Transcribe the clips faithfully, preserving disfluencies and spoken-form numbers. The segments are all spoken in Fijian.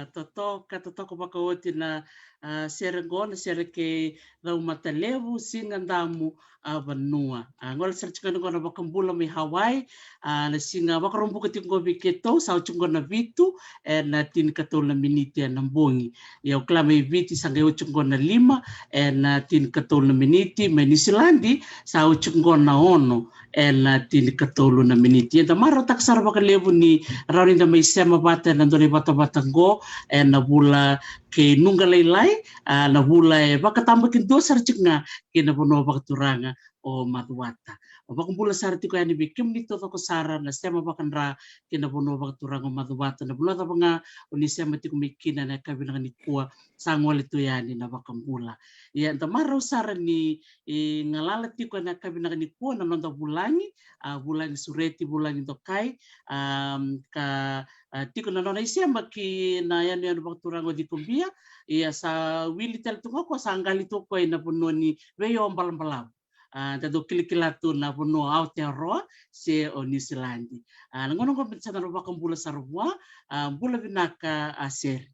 Totoka, totoka vakaoti na, a, sere qo, na sere kei Caumatalevu, Siga Damu, a, Vanua. A, gole sara tiko yani qo na vakabula mai Hawaii, a, na siga Vakaraubuka tiko qo vei keitou, sa oti qo na vitu ena tinikatolu na miniti ena bogi. Ia au kila mai Viti sa qai oti qo na lima ena tinikatolu na miniti, mai Niusiladi sa oti qo na ono ena tinikatolu na miniti. Eda marautaka sara vakalevu ni rawa ni da mai sema vata ena dua na ivatavata qo ena vula kei Nuqa Lailai, a, na vula e vakatabakidua sara tiko ga kei na vanua vakaturaga o Macuata. Au vakabula sara tiko yani vei kemuni taucoko sara na sema vakadra kei na vanua vakaturaga o Macuata, na vanua cava ga o ni sema tiko mai kina ena yakavi vinaka nikua, sa gole tu yani na vakabula. Ia eda marau sara ni, e, galala tiko ena yakavi vinaka nikua na noda vulagi, a, vulagi sureti, vulagi dokai, a, ka, a, tiko na nona isema ki na yanuyanu vakaturaga o Cikobia. Ia sa wili tale tu ga o koya, sa qali tu o koya ina vanua ni veio balabalavu. A, da dau kilakila tu na vanua o Aotearoa se o Niusiladi. A, na gauna oqo meda sa na vakabula sara vua. A, bula vinaka, a, Sere.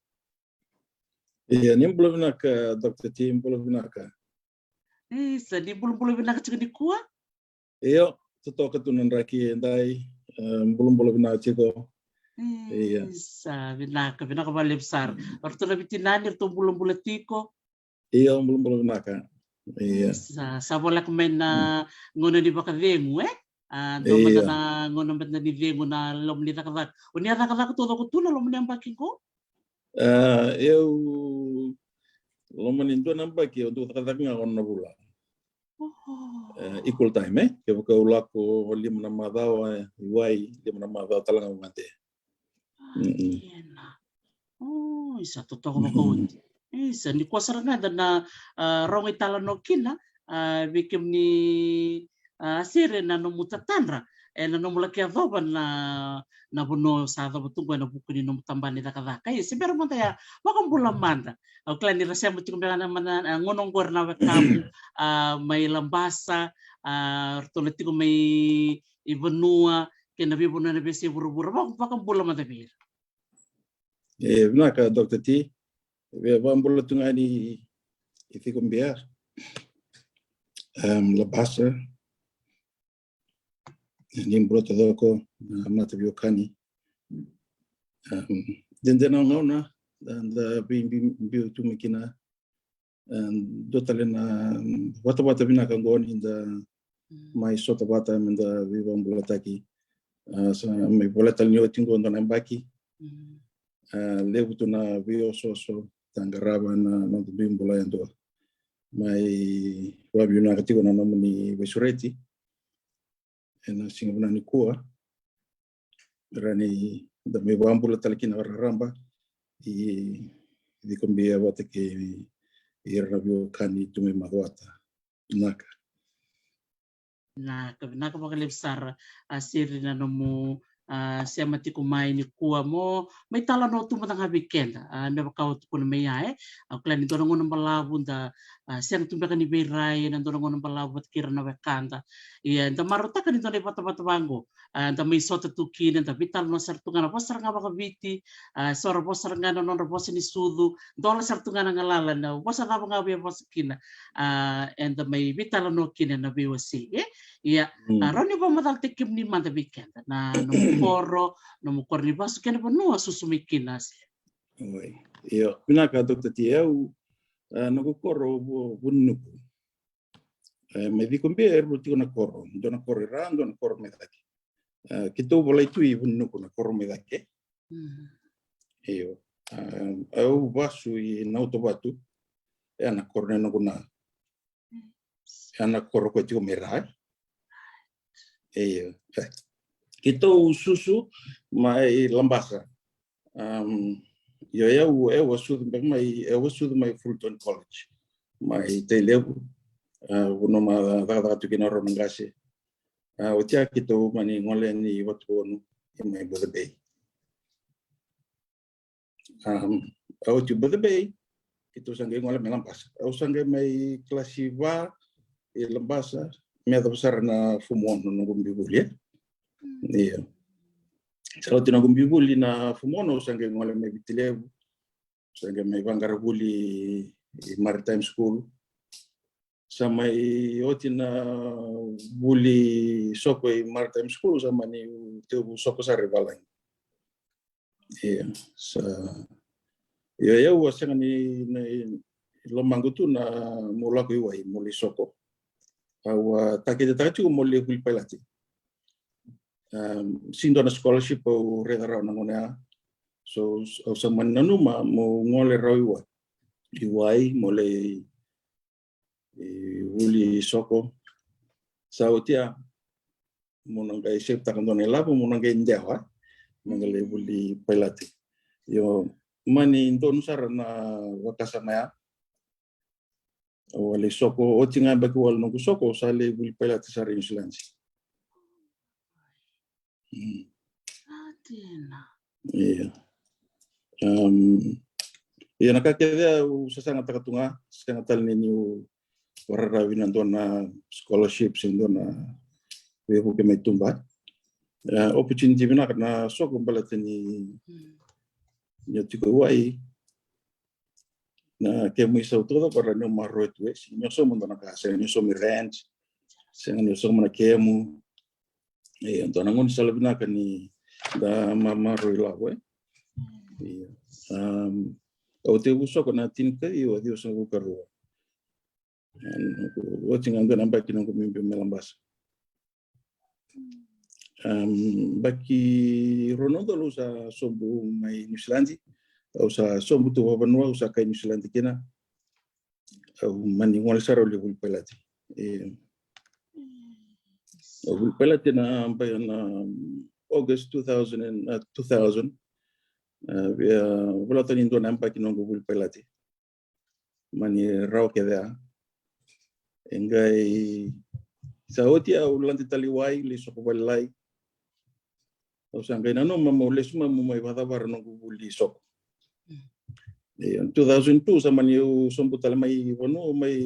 Ia, ni bula vinaka, Doctor T, bula vinaka. Isa, ni bulabula vinaka tiko nikua? Io, totoka tu na draki edai, e, bulabula vinaka tiko. Ia. Isa, vinaka, vinaka vakalevu sara. Mm. O ratou na veitinani, ratou bulabula tiko? Io, bulabula vinaka. Ia. Isa, sa voleka mai na, mm, gauna ni vakacegu, e? A, dua mada na gauna mada ni cegu na loma ni cakacaka. O ni a cakacaka taucoko tu na loma ni yabaki qo? A, au, loma ni dua na yabaki, au dau cakacaka ga ono na vula. Oh. E, equal time, e? Kevaka au lako lima na macawa, e, i wai, lima na macawa tale ga au gade. A, mm-mm, kena. O, isa, totoka vakaoti. Mm-hmm. Isa, nikua sara ga da na, a, rogo italanoa kina, a, vei kemuni, a, Sere, na nomu tatadra ena nomu laki yacova na, na vanua sa yacova tu qo ena vuku ni nomu tabana ni cakacaka. Ia, se bera mada ya, vakabula mada. Au kila ni ra sema tiko beka na, na, na gauna oqori na wekamu, a, mai Labasa, a, ratou na tiko mai i Vanua, kei na veivanua ena veiyasai vuravura. Vaka, vakabula mada vei ira. E, vinaka, Doctor T. Via vakabula tu ga yani i Cikobia, em, Labasa, ni bula taucoko na mataveiwekani. Em, dede na gauna da, da veibi-, biu tu mai kina. E, dua tale na vatavata vinaka qo ni da, mm, mai sota vata me da veivakabulataki. E, sa mai voleka tale ni oti qo dua na yabaki. Mm. E, levu tu na veiosooso da qarava na noda dui bula yadua. Mai vakavinaka tiko na nomuni veisureti ena siga vinaka nikua. Rawa ni da mai vakabula tale kina raraba i Cikobia vata kei ira na veiwekani tu mai Macuata. Vinaka. Vinaka, vinaka vakalevu sara, a, Sere, na nomu, a, sema tiko mai nikua mo mai talanoa tu mada ga vei keda, a, me vaka o tukuna mai ya, e. Au kila ni dua na gauna balavu da, a, sega tu beka ni veirai ena dua na gauna balavu vata kei ira na wekada. Ia, da marautaka ni dua na ivatavata vaqo, a, da mai sota tu kina, da veitalanoa sara tu ga na vosa sara ga vakaviti, a, so ra vosa sara ga na nodra vosa ni sucu, dola sara tu ga na galala na vosa cava ga via vosa kina, a, eda mai veitalanoa kina ena veiwasei, e? Ia, mm, a, rawa ni vakamacalataki kemuni mada vei keda na nomu koro, nomu koro ni vasu kei na vanua o susu mai kina, Sere. Oi. Io, vinaka, Doctor T. Au, a, noqu koro Vu-, Vununuku. E, mai Cikobia e rua tiko na koro. Dua na koro i ra, dua na koro mai cake. E, keitou volai tu i Vununuku na koro mai cake. Mm. Io. E, au vasu i Nautovatu. E, na koro nei noqu na. Mm. E, na koro ko tiko mai ra. Io. E, keitou susu mai Labasa. Am, io, au, au a sucu beka mai, au a sucu mai Fulton College, mai Tailevu. A, vanua ma cakacaka tu kina rau na qase. A, oti ya keitou mani gole yani Vatuvonu, i mai Buca Bay. Am, a, oti Buca Bay, keitou sa qai gole mai Labasa. Au sa qai mai kalasi va i Labasa, me yacova sara na fomu ono noqu biu vuli, e? Mm. Io. Sa oti noqu biu vuli na fomu ono, au sa qai gole mai Viti Levu, Sa qai mai vaqara vuli i Maritime School. Sa mai oti na vuli soko i Maritime School, sa mani tekivu soko sara i valagi. Ia, sa, ia, ia au a sega ni, ni lomaqu tu na meu lako i wai meu lai soko. Au a takitataka tiko meu lai vuli pailate. Um, sega ni dua na scholarship au raica rawa na gauna ya. So au sa mani nanuma meu gole rawa i wai, i wai meu lai vuli soko. Sa oti ya, meu na qai save-taka dua na ilavo meu na qai dewa, meu na qai lai vuli pailate. Io, mani donu sara na vakasama ya. Au a lai soko, oti ga yabaki walu noqu soko, au sa lai vuli pailate sara i Niusiladi. Mm. Ia. Um, ia na ka kece au sasagataka tu ga, sega tale ni niu vakararavi na dua na scholarship se dua na veivuke mai tuba. Uh, opportunity vinaka na soko baleta ni, mm, niu tiko i wai. Na kemu isau taucoko ra niu maroroi tu, e, sega niu sauma dua na ka, sega niu sauma rent, sega niu sauma na kemu. E, dua na gaunisala vinaka ni da maroroi lavo, e. Ia. Um, au tekivu soko na tinikaciwa ciwasagavulu ka rua. Um, oti ga dua na yabaki noqu biubiu mai Labasa. Um, yabaki rua na udolu au sa sobu mai Niusiladi. Au sa sobu tu vakavanua, au sa kai Niusiladi kina. Au mani gole sara au lai vuli pailate. E, au vuli pailate na, na August two thousand and, uh, two thousand. Uh, via, volata ni dua na yabaki noqu vuli pailate. Mani rawa kece ya. E qai sa oti ya au lade tale i wai, lai soko vakalailai. Au sa qai nanuma meu lesu mai meu mai vakacavara noqu vuli soko. Mm. E, two thousand two sa mani au sobu tale mai vanua, mai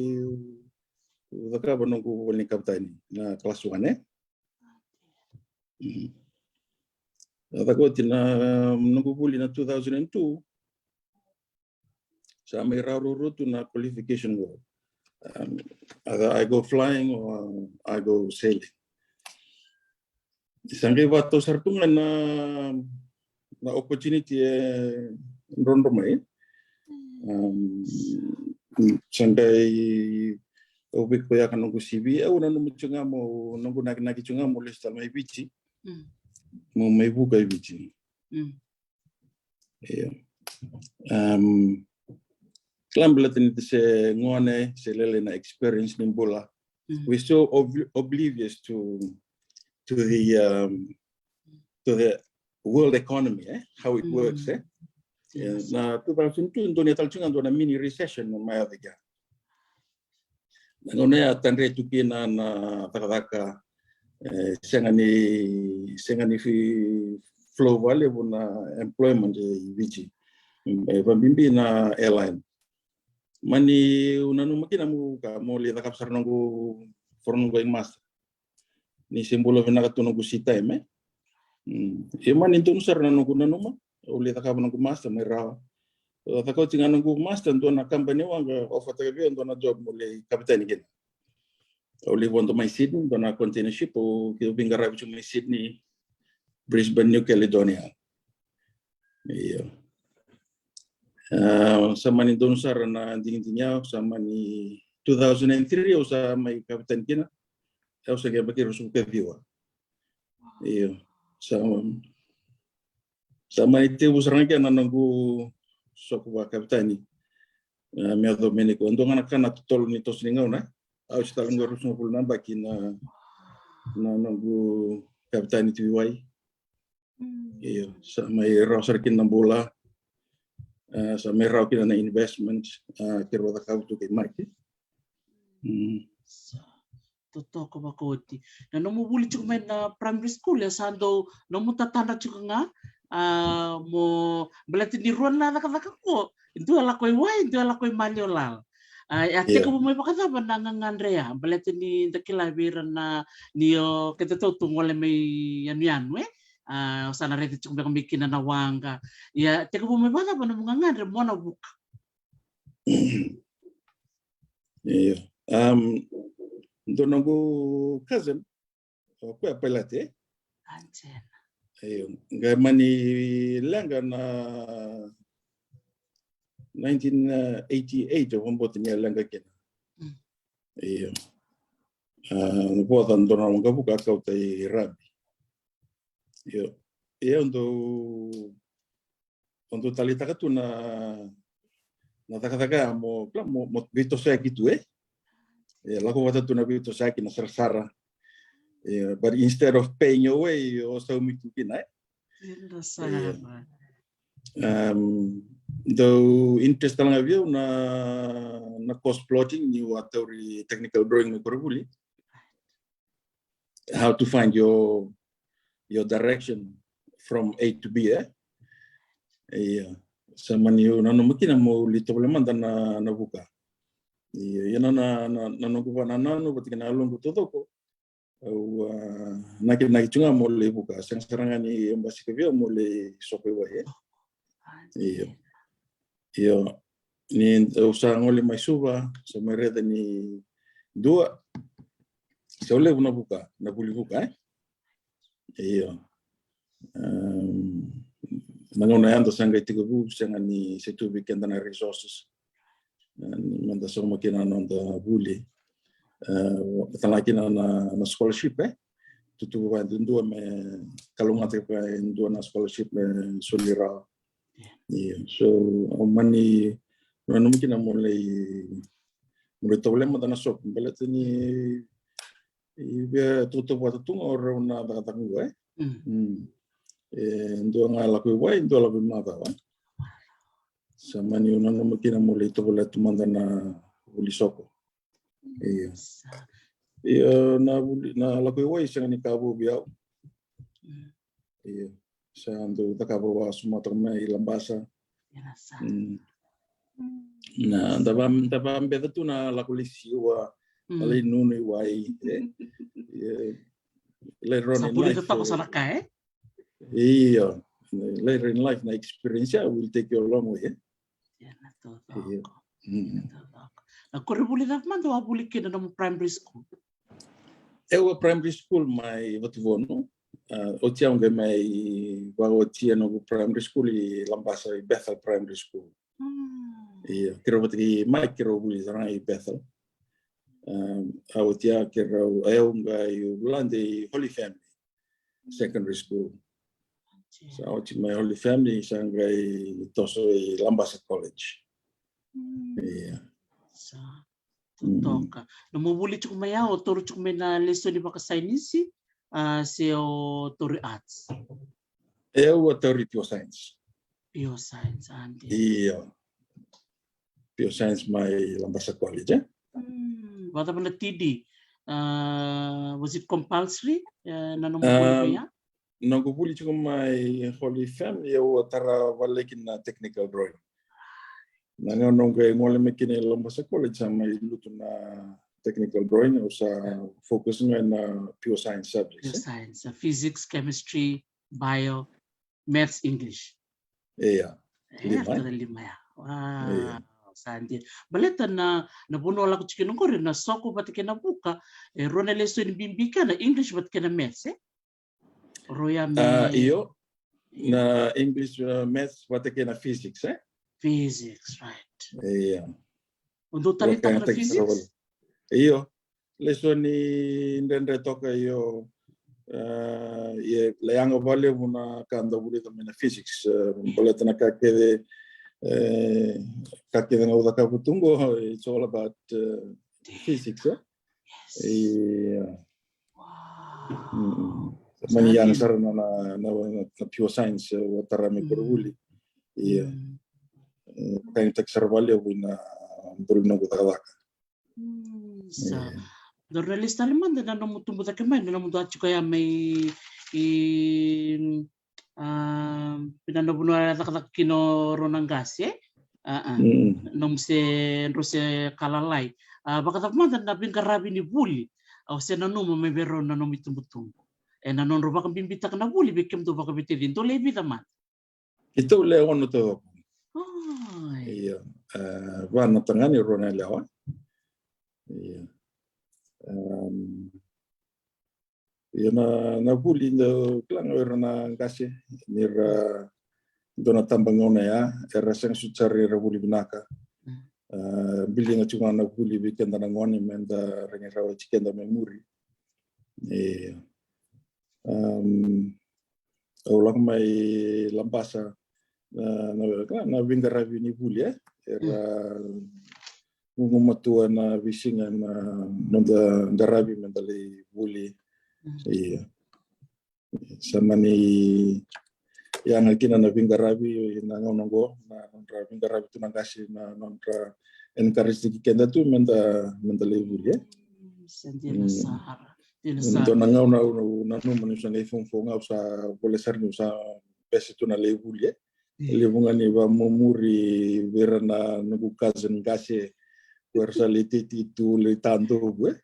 cakava noqu vuli ni kapitani na class one, e. Mm. A caka oti na noqu vuli na two thousand and two. Sa mai rawa ruarua tu na qualification qo. Um, either I go flying or I go sailing. Sa qai vakatau sara tu ga na, na opportunity e drodro mai. Um, sa qai au veikoyaka noqu C V, au nanuma tiko ga meu, noqu nakinaki tiko ga meu lesu tale mai Viti. Mm. Meu mai vuka i Viti. Mm. Io. Um, kila baleta ni se gone, se lailai na experience ni bula. Mm. We're so ob-, oblivious to, to the, um, to the world economy, e? How it, mm, works, e? Yes. E, na two thousand two, donu tale tiko ga dua na mini recession mai yaco kea. Na gauna ya tadre tu kina na cakacaka, e, sega ni, sega ni fi-, flow vakalevu na employment e Viti. E, vakabibi na airline. Mani au nanuma kina meu ka, meu lai cakava sara noqu, for noqu master. Ni se bula vinaka tu noqu sea time, e. Mm. Ia mani donu sara na noqu nanuma, au lai cakava noqu master mai rawa. Au caka oti ga noqu master, dua na company waqa offer-taka vei au dua na job meu lai kapitani kina. Au lai vodo mai Sydney, dua na container ship, au, au veiqaravi tu mai Sydney, Brisbane, New Caledonia. Io. A, sa mani donu sara na digidigi ya, sa mani two thousand and three au sa mai kapitani kina. Au sa qai yabaki ruasagavulu ka ciwa. Io. Sa, sa mani tekivu sara ga kina na noqu soko vakakapitani. A, me yacova mai nikua. Dua ga na ka na totolo ni toso ni gauna. Au sa tale ga ruasagavulu na yabaki na, na noqu kapitani tu i wai. Mm. Io, sa mai rawa sara kina na bula. A, sa mai rawa kina na investment, a, keirau cakava tu kei Mike. Mm. Sa totoka vakaoti. Na nomu vuli tiko mai na primary school, e sa dau nomu tatadra tiko ga, a, mo baleta ni rua na cakacaka qo, dua lako i wai, dua lako i maliwa lala. A, e a tekivu mai vakacava na gagadre ya, baleta ni da kila vei ira na, ni o keda tou tu gole mai yanuyanu, e? A, o sa na raica tiko beka mai kina na waqa. Ia, tekivu mai vakacava na nomu gagadre mo na vuka? Io. Um, dua noqu cousin, o koya pilot, e? Io. Qai mani leqa na nineteen eighty-eight, o vakabauta ni a leqa kina. Io. A, na voca dua na waqavuka a kauta i Rabi. Io. Ia, o dau, o dau taleitaka tu na, na cakacaka ya mo, mo, mo veitosoyaki tu, e? E, lako vata tu na veitosoyaki, na sarasara. E, but instead of paying your way, o saumi tu kina, e? Um, dau interest tale ga vei au na, na course plotting, niu a tauri technical drawing mai koronivuli. How to find your, your direction from A to B, e? Ia, sa mani nanuma kina mo lai tovolea mada na, na vuka. Ia, ia na, na, na, na noqu vakanananu vata kei na yaloqu taucoko. Au, a, nakinaki tu ga mo lai vuka, sega sara ga ni basika vei au mo lai soko i wai, e? Io. Io. Ni au sa gole mai Suva, sa mai raica ni dua, sa levu na vuka, na vuli vuka, e? Io. Um, na gauna yada sa qai tekivu, sega ni se tu vei keda na resources. E, ni meda sauma kina na noda vuli. E, tale ga kina na, na scholarship, e? Tutuva vaya e dua me kalougata vaya e dua na scholarship me soli rawa. Io, so, au mani nanuma kina mo lai, mo lai tovolea mada na soko, baleta ni via totoka vata tu ga o rau na cakacaka qo, e? E, dua ga lako i wai, dua lako i macawa. Sa mani nanuma kina mo lai tovolea tu mada na vuli soko. Io. Io, na vuli, na lako i wai sega ni ka vou vei au. Io. Sa dau cakava vakasamataka mai Labasa. Na, da va, da vabeca tu na lako lai siwa, na lai nunu i wai, e? Io. Later on in life, e? Io. Later in life, na experience ya will take you a long way, e? Ia, na taucoko. Na koronivuli cava mada o a vuli kina, nomu primary school? E, au a primary school mai Vatuvonu. A, oti au qai mai vakaotia noqu primary school i Labasa, i Bethel Primary School. Ia, keirau vata kei Mike keirau vuli sara ga i Bethel. A, oti au keirau, au qai vuli i Holy Family Secondary School. Sa oti mai Holy Family, sa qai toso i Labasa College. Ia. Sa totoka. Nomu vuli tiko mai ya, o tauri tiko mai na lesoni vakasainisi, a, se o tauri arts? E, au a tauri pure science. Pure science, a, dina. Ia. Pure science mai Labasa College, e? Vakacava na T D? A, was it compulsory, e, na nomu vuli mai ya? Noqu vuli tiko mai Holy Family, au a tara vale kina na technical drawing. Na gauna au qai gole mai kina i Labasa College, sa mai lutu na technical drawing, au sa focus ga na pure science subjects. Pure science, physics, chemistry, bio, maths, English. Ia. Lima, e? Lima ya. Wow. Sa dina. Baleta na, na vanua o lako tiko kina qori, na soko vata kei na vuka, e rua na lesoni bibi kina, English vata kei na maths, e? Rua ya me... A, io. Na English, uh, maths vata kei na physics, e? Physics, right. Ia. O dau taleitaka na physics? Io. Lesoni dredre toka, io. A, ia, e yaga vakalevu na ka da vulica mai na physics, e, baleta na ka kece, e, ka kece ga au cakava tu qo, it's all about, e, physics, e? Ia. Mani yaga sara na, na, na, na pure science, e, au a tara mai koronivuli. Ia. E, vakayagataki sara vakalevu ina buli noqu cakacaka. Sa. Daru na lesu tale mada na nomu tubu cake mai, na nomu dua tiko ya mai i, a, vei na vanua e cakacaka kina o rau na qase, e? A, a. Nomu se, drau se ka lalai. A, vakacava mada na veiqaravi ni vuli o se nanuma mai vei rau na nomu itubutubu? ena nodrau vakabibitaka na vuli vei kemudou vakaveitacini, dou le vica mada? Keitou le ono taucoko. Oi. Ia, e, va na tagane, rua na yalewa. Ia. Em, ia na, na vuli, dau kila ga o ira na qase ni ra dua na tabagauna ya, era sega soti sara ni ra vuli vinaka. Mm. E, biliga tiko ga na vuli vei keda na gone me da rawa ni rawati keda mai muri. Ia. Em, au lako mai Labasa, na, na, na veiqaravi ni vuli, e? Era gugumatua na veisiga na noda qaravi me da lai vuli. Mm. Ia. Sa mani yaga kina na veiqaravi na gauna oqo, na nodra veiqaravi tu na qase, na nodra encourage-taki keda tu me da, me da lai vuli, e? Mm, sa dina sara. Dina sara. Dua na gauna au nanuma niu sa qai fogofogo ga, au sa vole sara niu sa bese tu na lai vuli, e? Io. Levu ga ni vakamumuri vei ira na noqu cousin qase, ko era sa lai teitei tu, lai tadovu, e?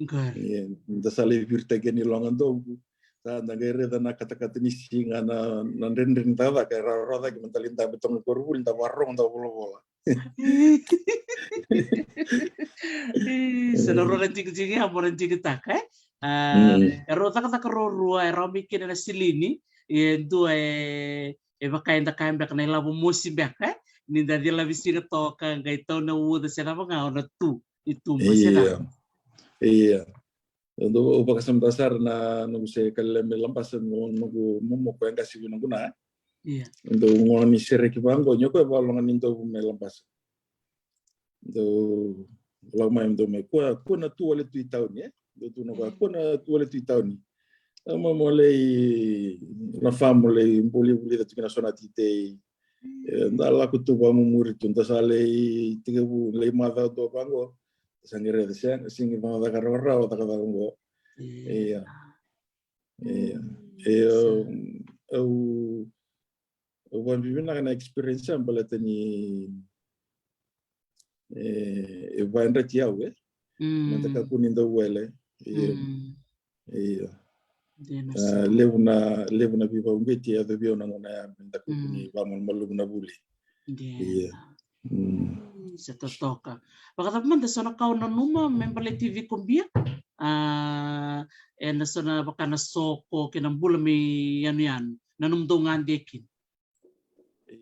Qori. Ia, da sa lai viritaki yani loga dovu. Sa da qai raica na katakata ni siga, na, na dredre ni cakacaka, e rawarawa cake me da lai dabe toka qo e koronivuli, da vakarorogo, da volavola. Io, sa na rua na digidigi ya mo na digitaka, e? A, mm, e rau cakacaka ruarua, e rawa mai kina na silini, e dua e, e vaka eda kaya beka na ilavo mosi beka, e? Ni da cilavi siga toka, qai tau na uca se cava ga, o na tu, i tuba se cava. Ia. Ia. Au dau, au vakasamataka sara na noqu se kalele mai Labasa, noqu, noqu momo ko e qase vei noqu na. Ia. Au dau gone ni sereki vaqo, ni o koya valoga ni dovu mai Labasa. Dau lako mai, dau mai, kua, kua na tu wale tu i tauni, e? Dau tukuna o koya, kua na tu wale tu i tauni. Au mai mo lai na famu, lai buli vulica tu kina so na titei. E, da lako tu vakamumuri tu, da sa lai tekivu, lai macawa dua vaqo. Sa qai raica, sega, sega ni cakacaka rawarawa, cakacaka oqo. Ia. Ia. Ia. Mm. Ia, sa. Au, au vakabibi vinaka na experience ya baleta ni, e, e vakayadrati au, e. Mm. Me da kakua ni dau wele. Ia. Mm. Ia. Dina sara. Levu na, levu na veivakauqeti e yacovi au na gauna ya, me da kakua ni vakamalumalumu na vuli. Dina. Ia. Mm. Mm, sa totoka. Vakacava mada so na ka o nanuma me baleti Cikobia? A, ena so na vaka na soko kei na bula mai yanuyanu, na nomudou gade kina.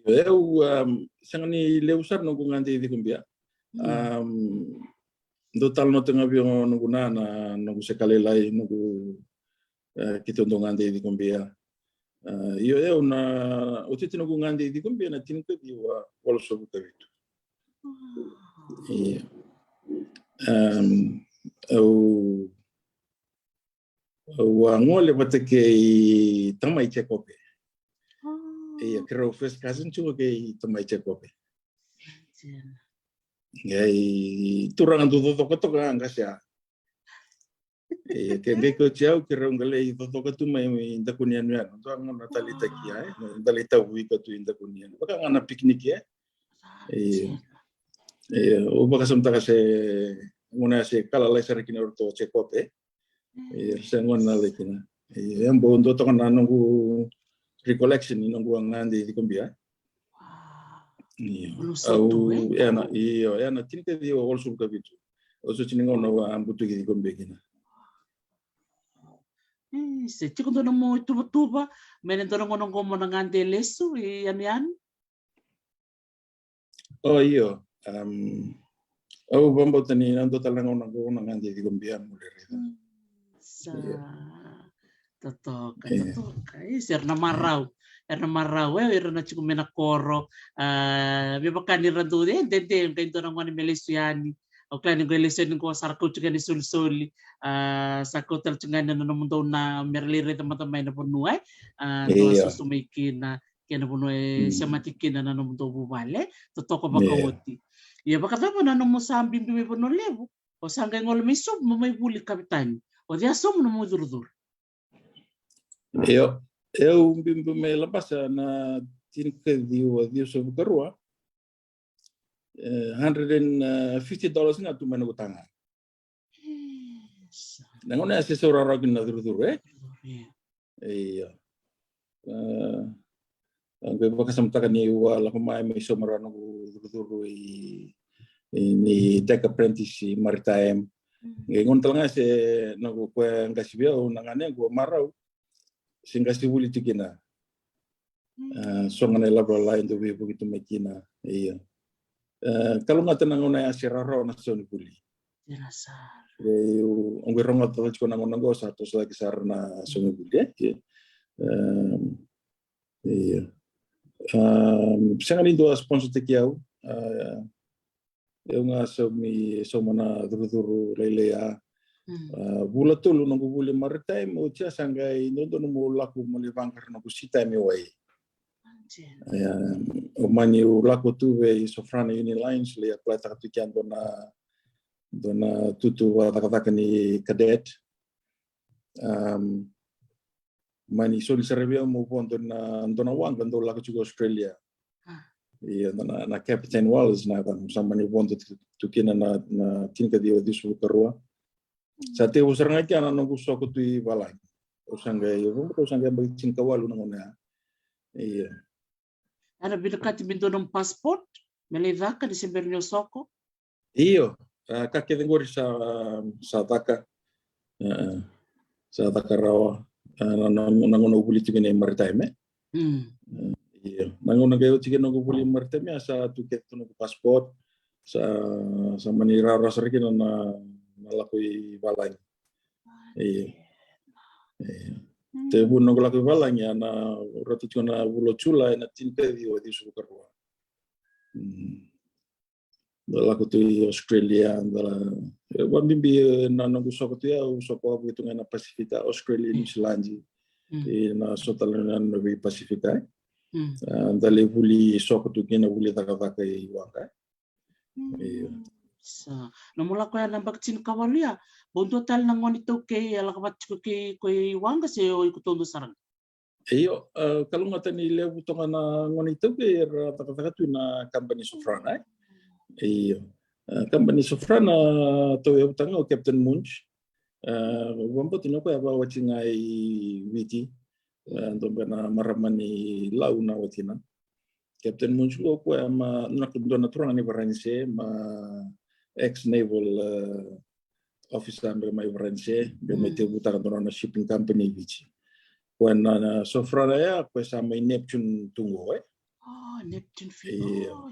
Io, au, um, sega ni levu sara noqu gade i Cikobia. Mm. Um, dau talanoataka ga vei au noqu na, na noqu se ka lailai, noqu, e, keitou dau gade i Cikobia. E, io, au na, iotioti noqu gade i Cikobia na tinikaciwa walusagavulu ka vitu. Wow. Io. Um, au Au a gole vata kei tamai Jekope. Oh. Ia, keirau first cousin tiko kei tamai Jekope. Ia, i turaga dau cocoka toka ga qase ya. Ia, ke qai kauti au, keirau qai lai cocoka tu mai, mai Dakuniyanuyanu. Dua gauna taleitaki ya, e? Da lai tavuika tu i Dakuniyanuyanu. Vaka ga na picnic, e? Ia. Ia, au vakasamataka se gauna se ka lalai sara kina o ratou o Jekope, e? Ia, se gone na lai kina. Ia, e bau dua toka na noqu recollection ni noqu a gade i Cikobia. Wow. Io. Au, e na, io, e na tinikaciwa walusagavulu ka vitu. Au sa tini gauna au a butuki Cikobia kina. E, se tiko dua na mo ituvatuva me na dua na gauna oqo mo na gade lesu i yanuyanu? O, io. Am, au vakabauta ni na dua tale na gauna qo na gade i Cikobia mo lai raica. Mm, sa totoka, totoka. Io. Isa, era na marau. Era na marau, e, era na tiko mai na koro. A, me vaka ni ra dau, e, dede, qai dua na gone me lesu yani. Au kila ni qai lesu yani qo sa ra kauta tiko yani solisoli. A, sa kauta tale tiko yani na nomudou na me ra lai raica mada mai na vanua, e. A, dou a susu mai kina. Kei na vanua e semati kina na nomudou vuvale, totoka vakaoti. Ia, vakacava na nomu sa biubiu mai Vanua Levu, o sa qai gole mai Suva mo mai vuli Kavetani? O cei a sauma na nomu icurucuru? Io, au biubiu mai Labasa na tinikaciwa ciwasagavulu ka rua. E, hundred and fifty dollars ga tu mai na kutaga. Na gauna ya se sau rawarawa kina na curucuru, e? Io. Ia. Au qai vakasamataka niu a lako mai me sauma rawa noqu curucuru i, i ni Tech Apprentice i Maritime. Qai gauna tale ga se noqu koya qasi vei au na ganequ o marau se qasi vuli tu kina. So ga na ilavo lalai dau veivuke tu mai kina. Ia. Kalougata na gauna ya se rawarawa na saunivuli. Au qai rogoca tale tiko na gauna oqo sa toso cake sara na saunivuli e. Ia. Sega ni dua a sponsor taki au. Au ga saumi, sauma na curucuru lailai a. Vula tolu noqu vuli Maritime, oti ya sa qai dodonu meu lako meu lai vaqara noqu sea time i wai. Ia, au mani lako tu vei Sofrana Union Lines, lai apply taka tu kea dua na, dua na tutu vakacakacaka ni cadet. Mani soli sara vei au meu vodo na dua na waqa dau lako tiko Australia. Ia, na, na Captain Wallis na yacana, sa mani vodo tu kina na, na tinikaciwa ciwasagavulu ka rua. Sa tekivu sara ga kea na noqu soko tu i valagi. Au sa qai, au sa qai yabaki tinikawalu na gauna ya. Ia. Era vinakati me dua nomu passport me lai caka ni se bera ni o soko? Io, ka kece qori sa, sa caka. Sa caka rawa na, na gauna au vuli tiko kina i Maritime. Io, na gauna qai oti kina noqu vuli i Maritime ya sa tu kece tu noqu passport. Sa, sa mani rawarawa sara kina na, na lako i valagi. Io. Io. Tekivu noqu lako i valagi ya na rauta tiko na vula o Julai na tinikaciwa ciwasagavulu ka rua. Da lako tu i Australia, da la, e, vakabibi na noqu soko tu ya, au soko wavoki tu ga na Pasifika, Australia, Niusiladi. Ia na so tale na, na vei Pasifika e. Da lai vuli soko tu kina, vuli cakacaka i waqa e. Io. Sa nomu lako ya na yabaki tinikawalu ya, bau dua tale na gone iTaukei e lako vata tiko kei iko i waqa se o iko taudua sara ga? Io, kalougata ni levu toka na gone iTaukei era cakacaka tu na kabani Sofrana e. Io. Kabani Sofrana, tauyavu tale ga o Captain Munch. Vakabauta ni o koya a vakawati ga i Viti. Dua beka na marama ni Lau na watina. Captain Munch o koya ma, na, dua na turaga ni Varanise, ma ex-naval officer beka mai Varanise, beka mai tekivutaka dua na shipping company i Viti. Koya na, na Sofrana ya, koya sa mai Neptune tu qo e.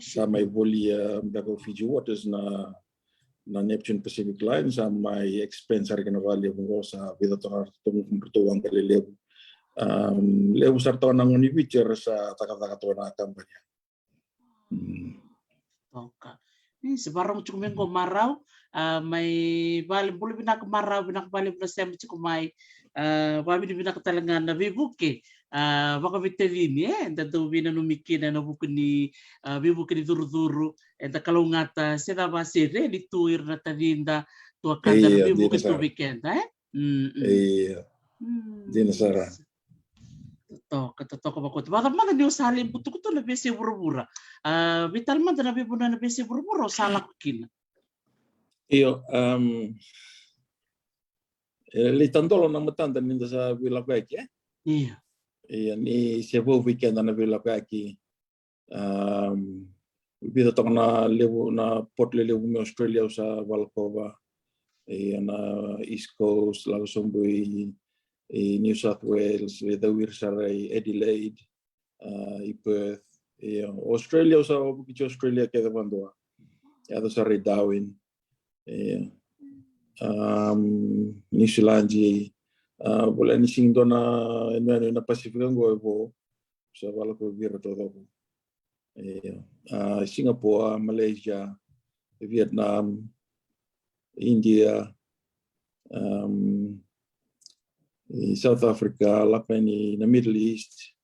Sa mai volia beka o Fiji Waters na, na Neptune Pacific Line, sa mai expand sara kina vakalevu qo, sa vica toka na ratou waqa lelevu. Levu sara toka na gone i Viti era sa cakacaka toka na kabani ya. Toka. Ni se vakarorogo tiko mai qo marau, a, mai vale, bula vinaka marau, vinaka vakalevu na sema tiko mai, a, vakavinavinaka tale ga na veivuke, a, vakaveitacini e da dau veinanumi kina ena vuku ni, a, veivuke ni curucuru, eda kalougata, se cava se reli tu ira na tacida, tuakada na veivuke tu vei keda e. Io. Dina sara. Totoka, totoka vakoti. Vakacava mada ni o sa lai butuka tu na veiyasai vuravura? A, vei tale mada na veivanua ena veiyasai vuravura o sa lako kina? Io, e lai tadola na matada ni da sa veilakoyaki e? Io. Io, ni se vou vei keda na veilakoyaki. Vica toka na levu, na port lelevu mai Australia au sa valakova. Ena East Coast, lako sobu i New South Wales, lai cau ira sara i Adelaide, i Perth. Io, Australia au sa wavoki tiko Australia kece vakadua. Yaco sara i Darwin. Io. Niusiladi, voleka ni sega ni dua na yanuyanu ena Pasifika qo e vo. Sa valakovi ira taucoko. Io. Singapore, Malaysia, Vietnam, India, i South Africa, lako yani na Middle East,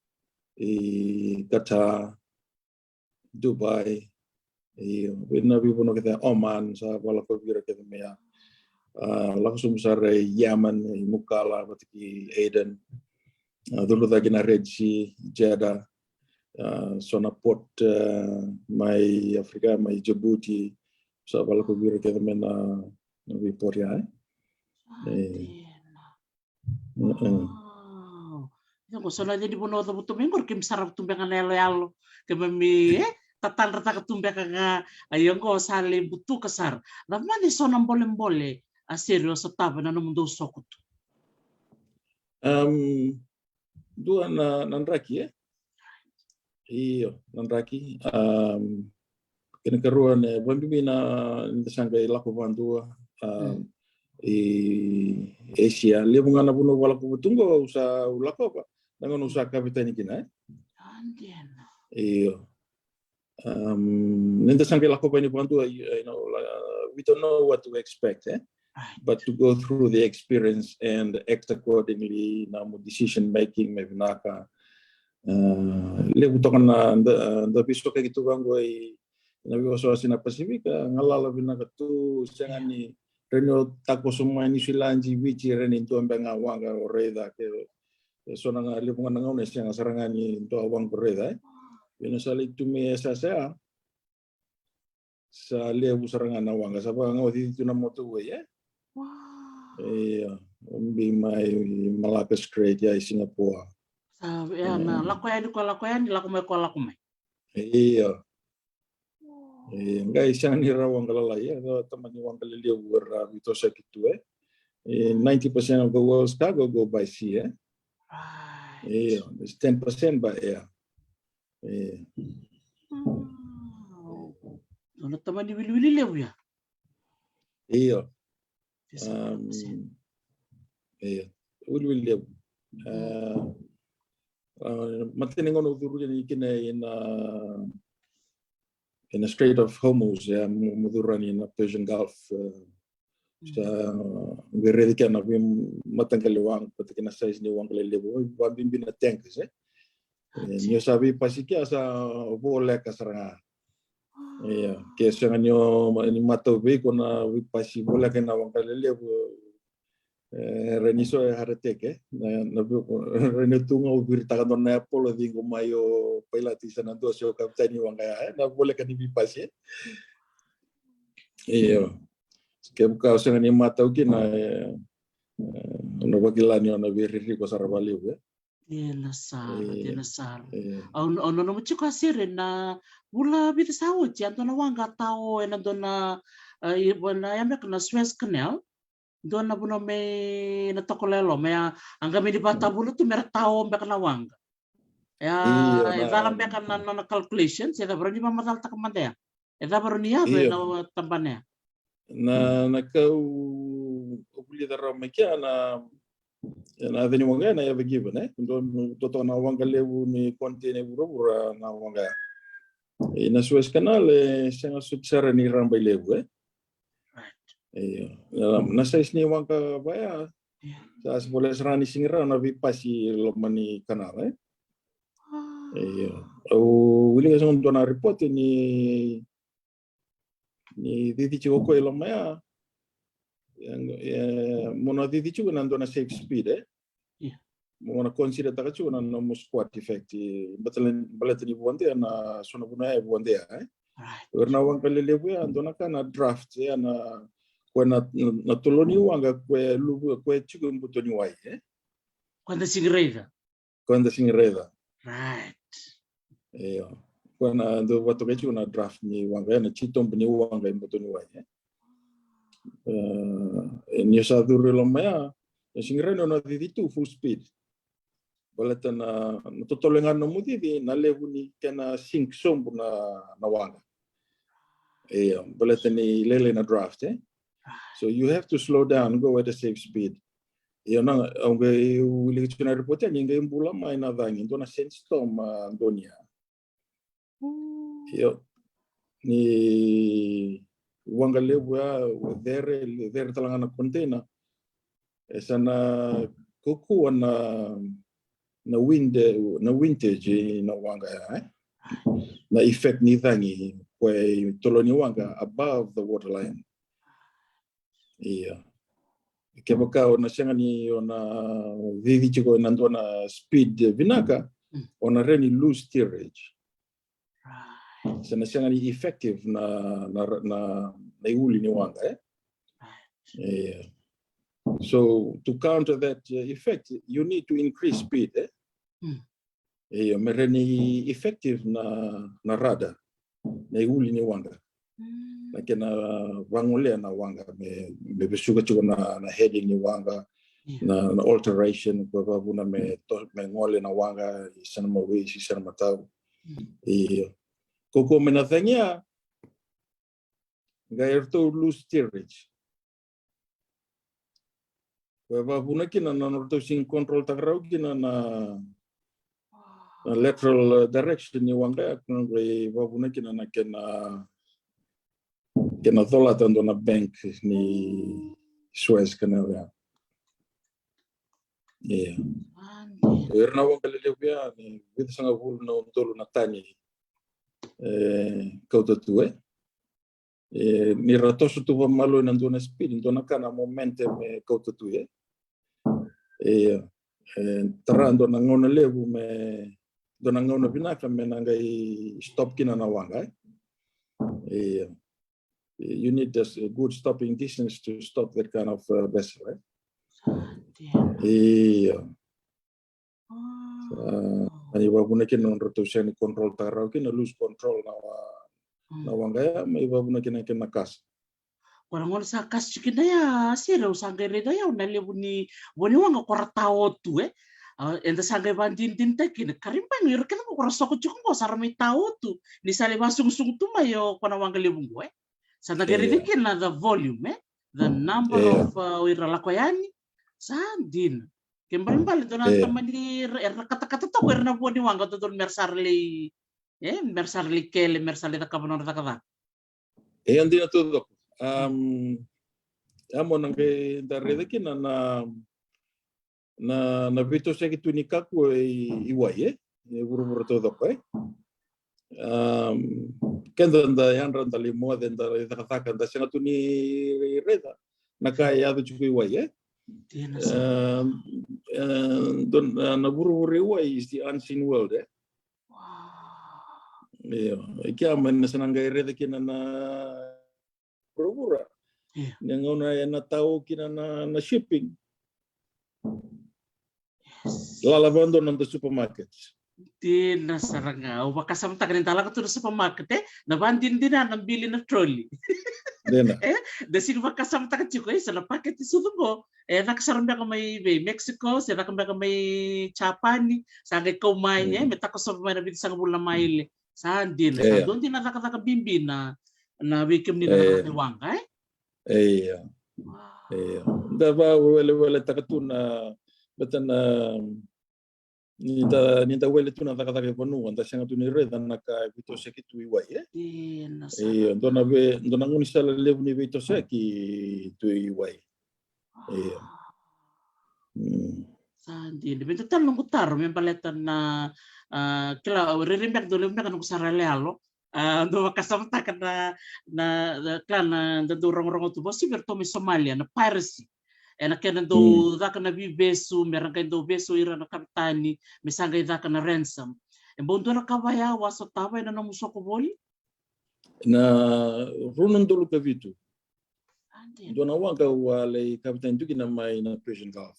i Qatar, Dubai, io, vei na veivanua kece, Oman, sa valakovi ira kece mai ya. Lako sobu sara i Yemen, i Mukalla vata kei Aden. Curu cake na Red Sea, Jeddah. So na port mai Africa, mai Djibouti, sa valakovi ira kece mai na veiport ya e. Wow. Oqo so na cei ni vanua o cavuta mai oqo, keimami sarava tu beka na yaloyalo, keimami e tatadrataka tu beka ga. Ai oqo sa lai butuka sara. Cava mada e so na bolebole, a, Seri, o sotava ena nomudou soko tu? Dua na, na draki, e? Io, na draki. Kena karua, na vabibi na, ni da sa qai lako vadua i Asia. Levu ga na vanua au lako vata tu qo, au sa lakova na gauna au sa kavetani kina, e? Io. Ni da sa qai lako yani vadua, you know, we don't know what to expect, e? But to go through the experience and act accordingly, na nomu decision making me vinaka. Levu toka na da, da veisoqaki tu vaqo i na veiwasewase na Pasifika, galala vinaka tu, sega ni rawa ni o takoso mai Niusiladi, Viti, rawa ni dua beka ga waqa o raica. Ke so na ga levu ga na gauna e sega sara ga ni dua waqa o raica, e? Ia na sa lai tu mai e sasa ya, sa levu sara ga na waqa, sa vaka ga o cici tu na motorway, e? Ia, o bi mai Malacca Strait, ia i Singapore. Sa, ia, na lako yani ko lako yani, lako mai ko lako mai. Ia. E, qai sega ni ra waqa lalai, e, ra tamani waqa lelevu era veitosoyaki tu, e. E, ninety percent of the world's cargo go by sea, e. Ia, there's ten percent by air. E. Dua na tamani wiliwili levu ya. Io. Io. Wiliwili levu. Matai ni gauna au curu yani kina ina, ina Strait of Hormuz, e, mo curu yani ina Persian Gulf. Sa qai raici kina na veimataqali waqa, vata kei na size ni waqa lelevu, vabibi na tankers, e. Ni o sa veipasi kea sa voleka sara ga. Ia, ke sega ni o, ni matau vei iko na veipasi voleka ina waqa lelevu, e, rawa ni so e heart attack, e. Na, na, rawa ni tu ga o viritaka dua na apolo, ciqo mai o pailati se na dua se o kapiteni ni waqa ya, e, na voleka ni veipasi, e. Ia. Kevaka o sega ni matau kina, e, e, na vakila ni o na veiririko sara vakalevu, e. Dina sara, dina sara. Au, au nanuma tiko, a Seri, na vula vica sa oti, a dua na waqa a tao ena dua na, e, ena ya beka na Suez Canal. Dua na vanua mai na tokalau e loma, ia, a qai mani vakatavuna tu mera tao beka na waqa. Ia, e cala beka na, na, na calculation, se cava, rawa ni vakamacalataka mada ya. E cava rawa ni yaco ena tabana ya? Na, na ka au vulica rawa mai kea na, na yaca ni waqa ya na Ever Given, e? Dua, dua toka na waqa levu ni container e vuravura na waqa ya. Ena Suez Canal, e sega soti sara ni rabailevu, e? Io. Na, na size ni waqa vaya, sa se voleka sara ni sega ni rawa na veipasi loma ni canal, e? Io. Au wilika sara dua na report ni ni cici tiko o koya i loma ya. E, e, mo na cici tiko ena dua na safe speed, e? Mo na consider taka tiko na nomu squat effect. Baleta ni, baleta ni vodo ya na so na vanua ya e vodo ya, e? O ira na waqa lelevu ya, dua na ka na draft, e, na, koya na, na tolo ni waqa, koya luvu, koya tiko e buto ni wai, e? Koya da sega ni raica. Koya da sega ni raica. Right. Io. Koya na dau vakatokai tiko na draft ni waqa, na titobu ni waqa e buto ni wai, e. E, ni o sa curu i loma ya, e sega ni rawa ni o na cici tu full speed. Baleta na, na totolo ga na nomu cici, na levu ni kena sink sobu na, na waqa. Io, baleta ni lailai na draft, e. So you have to slow down, go at a safe speed. Io, na, au qai wilika tiko na report ya, ni qai bula mai na cagi, dua na sandstorm, a, Donia. Io, ni waqa levu ya, cere, cere tale ga na container. E sa na kaukaua na, na wind, na windage ina waqa ya, e? Na effect ni cagi, koya e tolo ni waqa above the waterline. Io. Kevaka o na sega ni, o na cici tiko ena dua na speed vinaka, o na rawa ni lose steerage. Right. Se na sega ni effective na, na, na, na iuli ni waqa, e? Right. Yeah. So to counter that, uh, effect, you need to increase speed, e? Io, me rawa ni effective na, na radar, na iuli ni waqa. Na kena vagolea na waqa me, me vesuka tiko na, na heading ni waqa, na, na alteration, ko vakavuna me, me gole na waqa i sana mawe, i sana matau. Io. Ko ko me na thangia, ga eratou lose steerage. Ko e vakavuna kina na nodratou sega ni control taka rawa kina na, na lateral direction ni waqa ya, ko e vakavuna kina na kena, kena colata dua na bank ni Suez Canal ya. Io. Ira na waqa lelevu ya ni vica sagavulu na udolu na tani e kauta tu e. E, ni ra toso tu vamalua ena dua na speed, dua na ka na momentum e kauta tu e. E, e tara dua na gauna levu me, dua na gauna vinaka me na qai stop kina na waqa e. E, you need a good stopping distance to stop that kind of uh, vessel e. Io. Sa, ani vakavuna kina nodratou sega ni control taka rawa kina, lose control na wa, na waqa ya, mai vakavuna kina kena kasa. Ko na gauna sa kasa tiko kina ya, sere au sa qai raica ya na levu ni vo ni waqa ko ra tao tu e. Eda sa qai vakadinadinataka kina, karibagi ira kece ko ra soko tiko qo sa ra mai tao tu ni sa lai vasugusugu tu mai o ko na waqa levu qo e. Sa na qai raica kina the volume e, the number of o ira lako yani. Sa dina. Ke balebale dua na tamani era na katakata toka era na vo ni waqa dodonu mera sa ra lai, e, mera sa ra lai kele, mera sa lai cakava nona cakacaka. E a dina taucoko. Am, a mo na qai da raica kina na, na, na veitosoyaki tu ni kakua i, i wai e, e vuravura taucoko e. Am, keda da yadra da lai moce, da lai cakacaka, da sega tu ni raica na ka e yaco tiko i wai e. Dina sara. Am, e, dua na, na vuravura i wai is the unseen world e. Io, i kea mai na sa na qai raica kina na vuravura. Ni gauna e na tao kina na, na shipping. Lala vakadua na noda supermarket. Dina sara ga, au vakasamataka ni da lako tu na supermarket e, na vakadinadina na bili na trolley. Dina. E, da sega ni vakasamataka tiko e, sa na paketi sucu qo. E caka sara beka mai vei Mexico, se caka beka mai Japani, sa qai kau mai e, me takosovi mai na vica sagavulu na maile. Sa dina, sa dua dina cakacaka bibi na, na vei kemuni na cakacaka i waqa e. Io. Io. Da vakaweleweletaka tu na, baleta na, ni da, ni da wele tu na cakacaka i vanua, da sega tu ni raica na ka e veitosoyaki tu i wai e. Io, dua na vei, dua na gaunisala levu ni veitosoyaki tu i wai. Io. Sa dina. Vei dua tale noqu taro me baleta na, a, kila, rairai beka dau levu beka noqu sara yaloyalo. A, dau vakasamataka na, na, na kila na, da dau rogorogo tu vakasauri vei iratou mai Somalia, na piracy. E na kena dau caka na veivesu, me ra qai dau vesu ira na kavetani, me sa qai caka na ransom. E bau dua na ka vaya au a sotava ena nomu soko voli? Na rua na udolu ka vitu. Dua na waqa au a lai kavetani tu kina mai na Persian Gulf.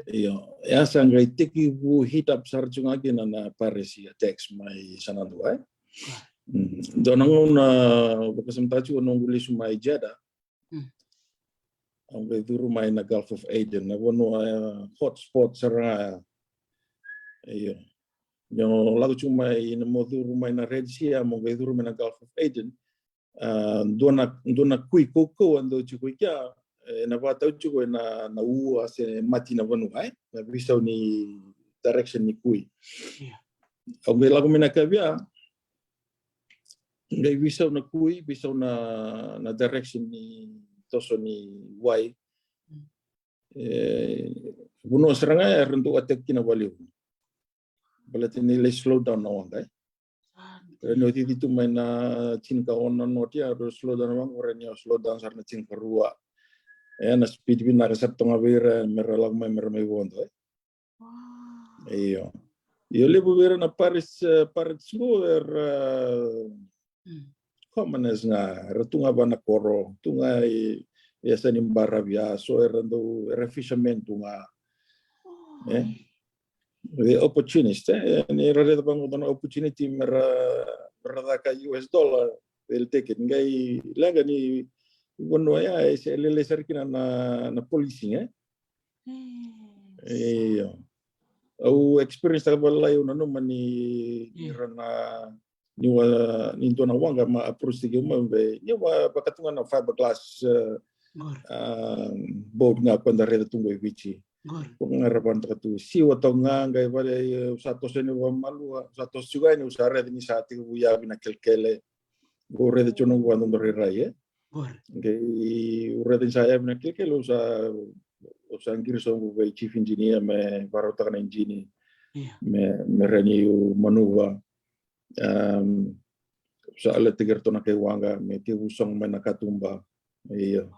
Io, e a sa qai tekivu heat up sara tu ga kina na piracy attacks mai Sanadu e. Dua na gauna vakasamataka tiko noqu lesu mai Jeddah. Au qai curu mai na Gulf of Aden, na vanua e hot spot sara ga. Io. Ni o lako tiko mai na mo curu mai na Red Sea, mo qai curu mai na Gulf of Aden. A, dua na, dua na kui kaukauwa dau tiko i kea, e na vakatau tiko e na, na ua se mati na vanua e, na veisau ni direction ni kui. Au qai lako mai na kavia, qai veisau na kui, veisau na, na direction ni toso ni wai. E vanua sara ga era dau attack kina vakalevu. Baleta ni lai slow down na waqa e. Era ni o cici tu mai na tinikaono na noti, era slow down na waqa, era ni o slow down sara na tinikarua. E na speed vinaka sara toka ga vei ira me ra lako mai me ra mai vodo e. Io. Io, levu vei ira na pirates, e, pirates qo era commoners ga, era tu ga va na koro, tu ga i, i yasa ni baravi, a so era dau, era fishermen tu ga. E? The opportunist, e? Ni ra raica vaqo dua na opportunity me ra, me ra caka U S dollar, they'll take it. Qai leqa ni vanua ya, e se lele sara kina na, na policing, e? Io. Au experience taka vakalailai au nanuma ni, ni ra na, ni wa, ni dua na waqa ma approach tiko mai, ni wa vaka tu ga na fiberglass, e, boat ga ko da raica tu qo i Viti. Ko ga ra vanataka tu siwa tau ga, qai vale, e, au sa toso yani vakamalua, au sa toso tiko yani, au sa raica ni sa tekivu yavi na kelekele. Au raica tiko noqu vadodoro rairai, e. Qai au raica ni sa yavi na kelekele, au sa, au sa qiri sobu vei chief engineer me vakarautaka na injini. Me, me rawa niu manuva. Um, sa alertaki iratou na kai waqa me tekivu sogo mai na katuba. Io.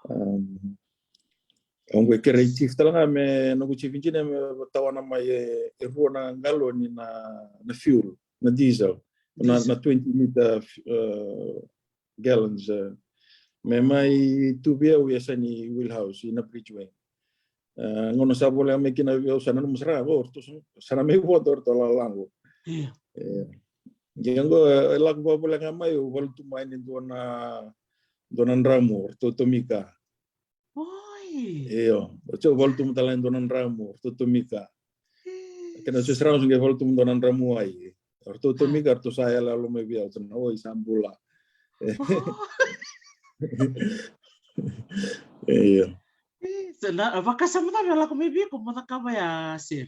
Um, au qai kerei chief tale ga me noqu chief engineer me tawana mai e, e rua na galoni na, na fuel, na diesel. Na, na twenty liter, e, gallons, e, me mai tu vei au e yasa ni wheelhouse ina Bridgeway. E, gauna sa voleka mai kina vei au, sa nanuma sara ga, o ratou sa, sa na mai vodo ratou lalaqu. Ia qo, e, lako vakavoleka mai, au valutu mai ni dua na, dua na dramu, ratou tomika. Io, o ratou valutu mai tale ni dua na dramu, o ratou tomika. Kena so sara ga qai valutu mai dua na dramu wai. O ratou tomika, o ratou sa yaloyalo mai vei au, sa na, oi, sa bula. Io. Sa na vakasama tale na lako mai vei iko mo cakava ya, sir.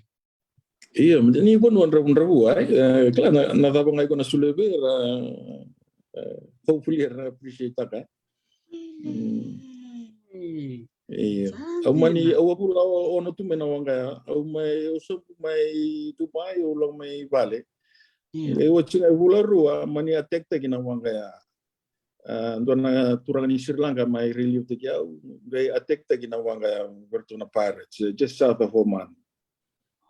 Io, ni vanua dravudravua, e, e, kila na, na cava ga iko na solia vei ira, e, hopefully era appreciate taka. Io. Au mani, au a vula o, ono tu mai na waqa ya, au mai, au sobu mai tu mai, au lako mai vale. Qai oti ga e vula rua, mani attack taki na waqa ya. A, dua na turaga ni Sri Lanka mai relieve taki au, qai attack taki na waqa ya, vei ratou na pirates, e, just south of Oman.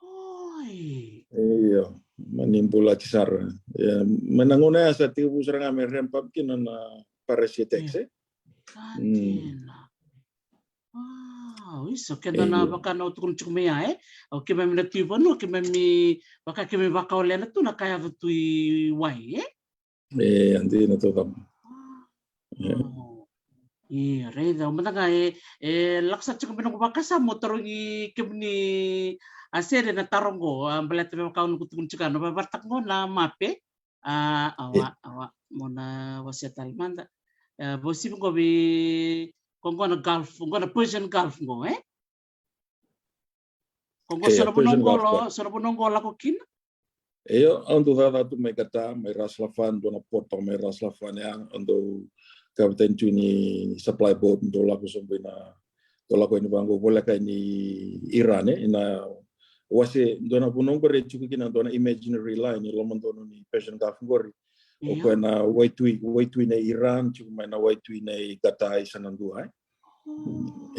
Oi. Io, mani bulati sara. Ia, mai na gauna ya sa tekivu sara ga me ramp up kina na piracy attacks, e? Sa dina. Wow, isa, keda na vaka na tukuna tiko mai ya, e? O keimami na tu i vanua, keimami vaka keimami vakaolena tu na ka yaco tu i wai, e? E, a dina taucoko. Ia, raica, au mada ga e, e lako sara tiko mai noqu vakasama mo tarogi kemuni, a, sere na taro qo, a, baleta me vaka au noqu tukuna tiko, na vavarataka qo na mape. A, awa, awa, mo na wasea tale mada. E, vosivi qo vei, ko qo na Gulf, qo na Persian Gulf qo, e? Ko qo so na vanua qo, so na vanua qo lako kina? Io, au dau cakacaka tu mai Qatar, mai Ras Laffan, dua na port mai Ras Laffan ya, au dau kavetani tu ni supply boat, dau lako sobu ina, dau lako yani vaqo voleka yani Iran, e, ina wase, dua na vanua qori e tiko kina dua na imaginary line, e lomadonu ni Persian Gulf qori. O koya na waitui, waitui nei Iran, tiko mai na waitui nei Qatar, e sa na dua, e?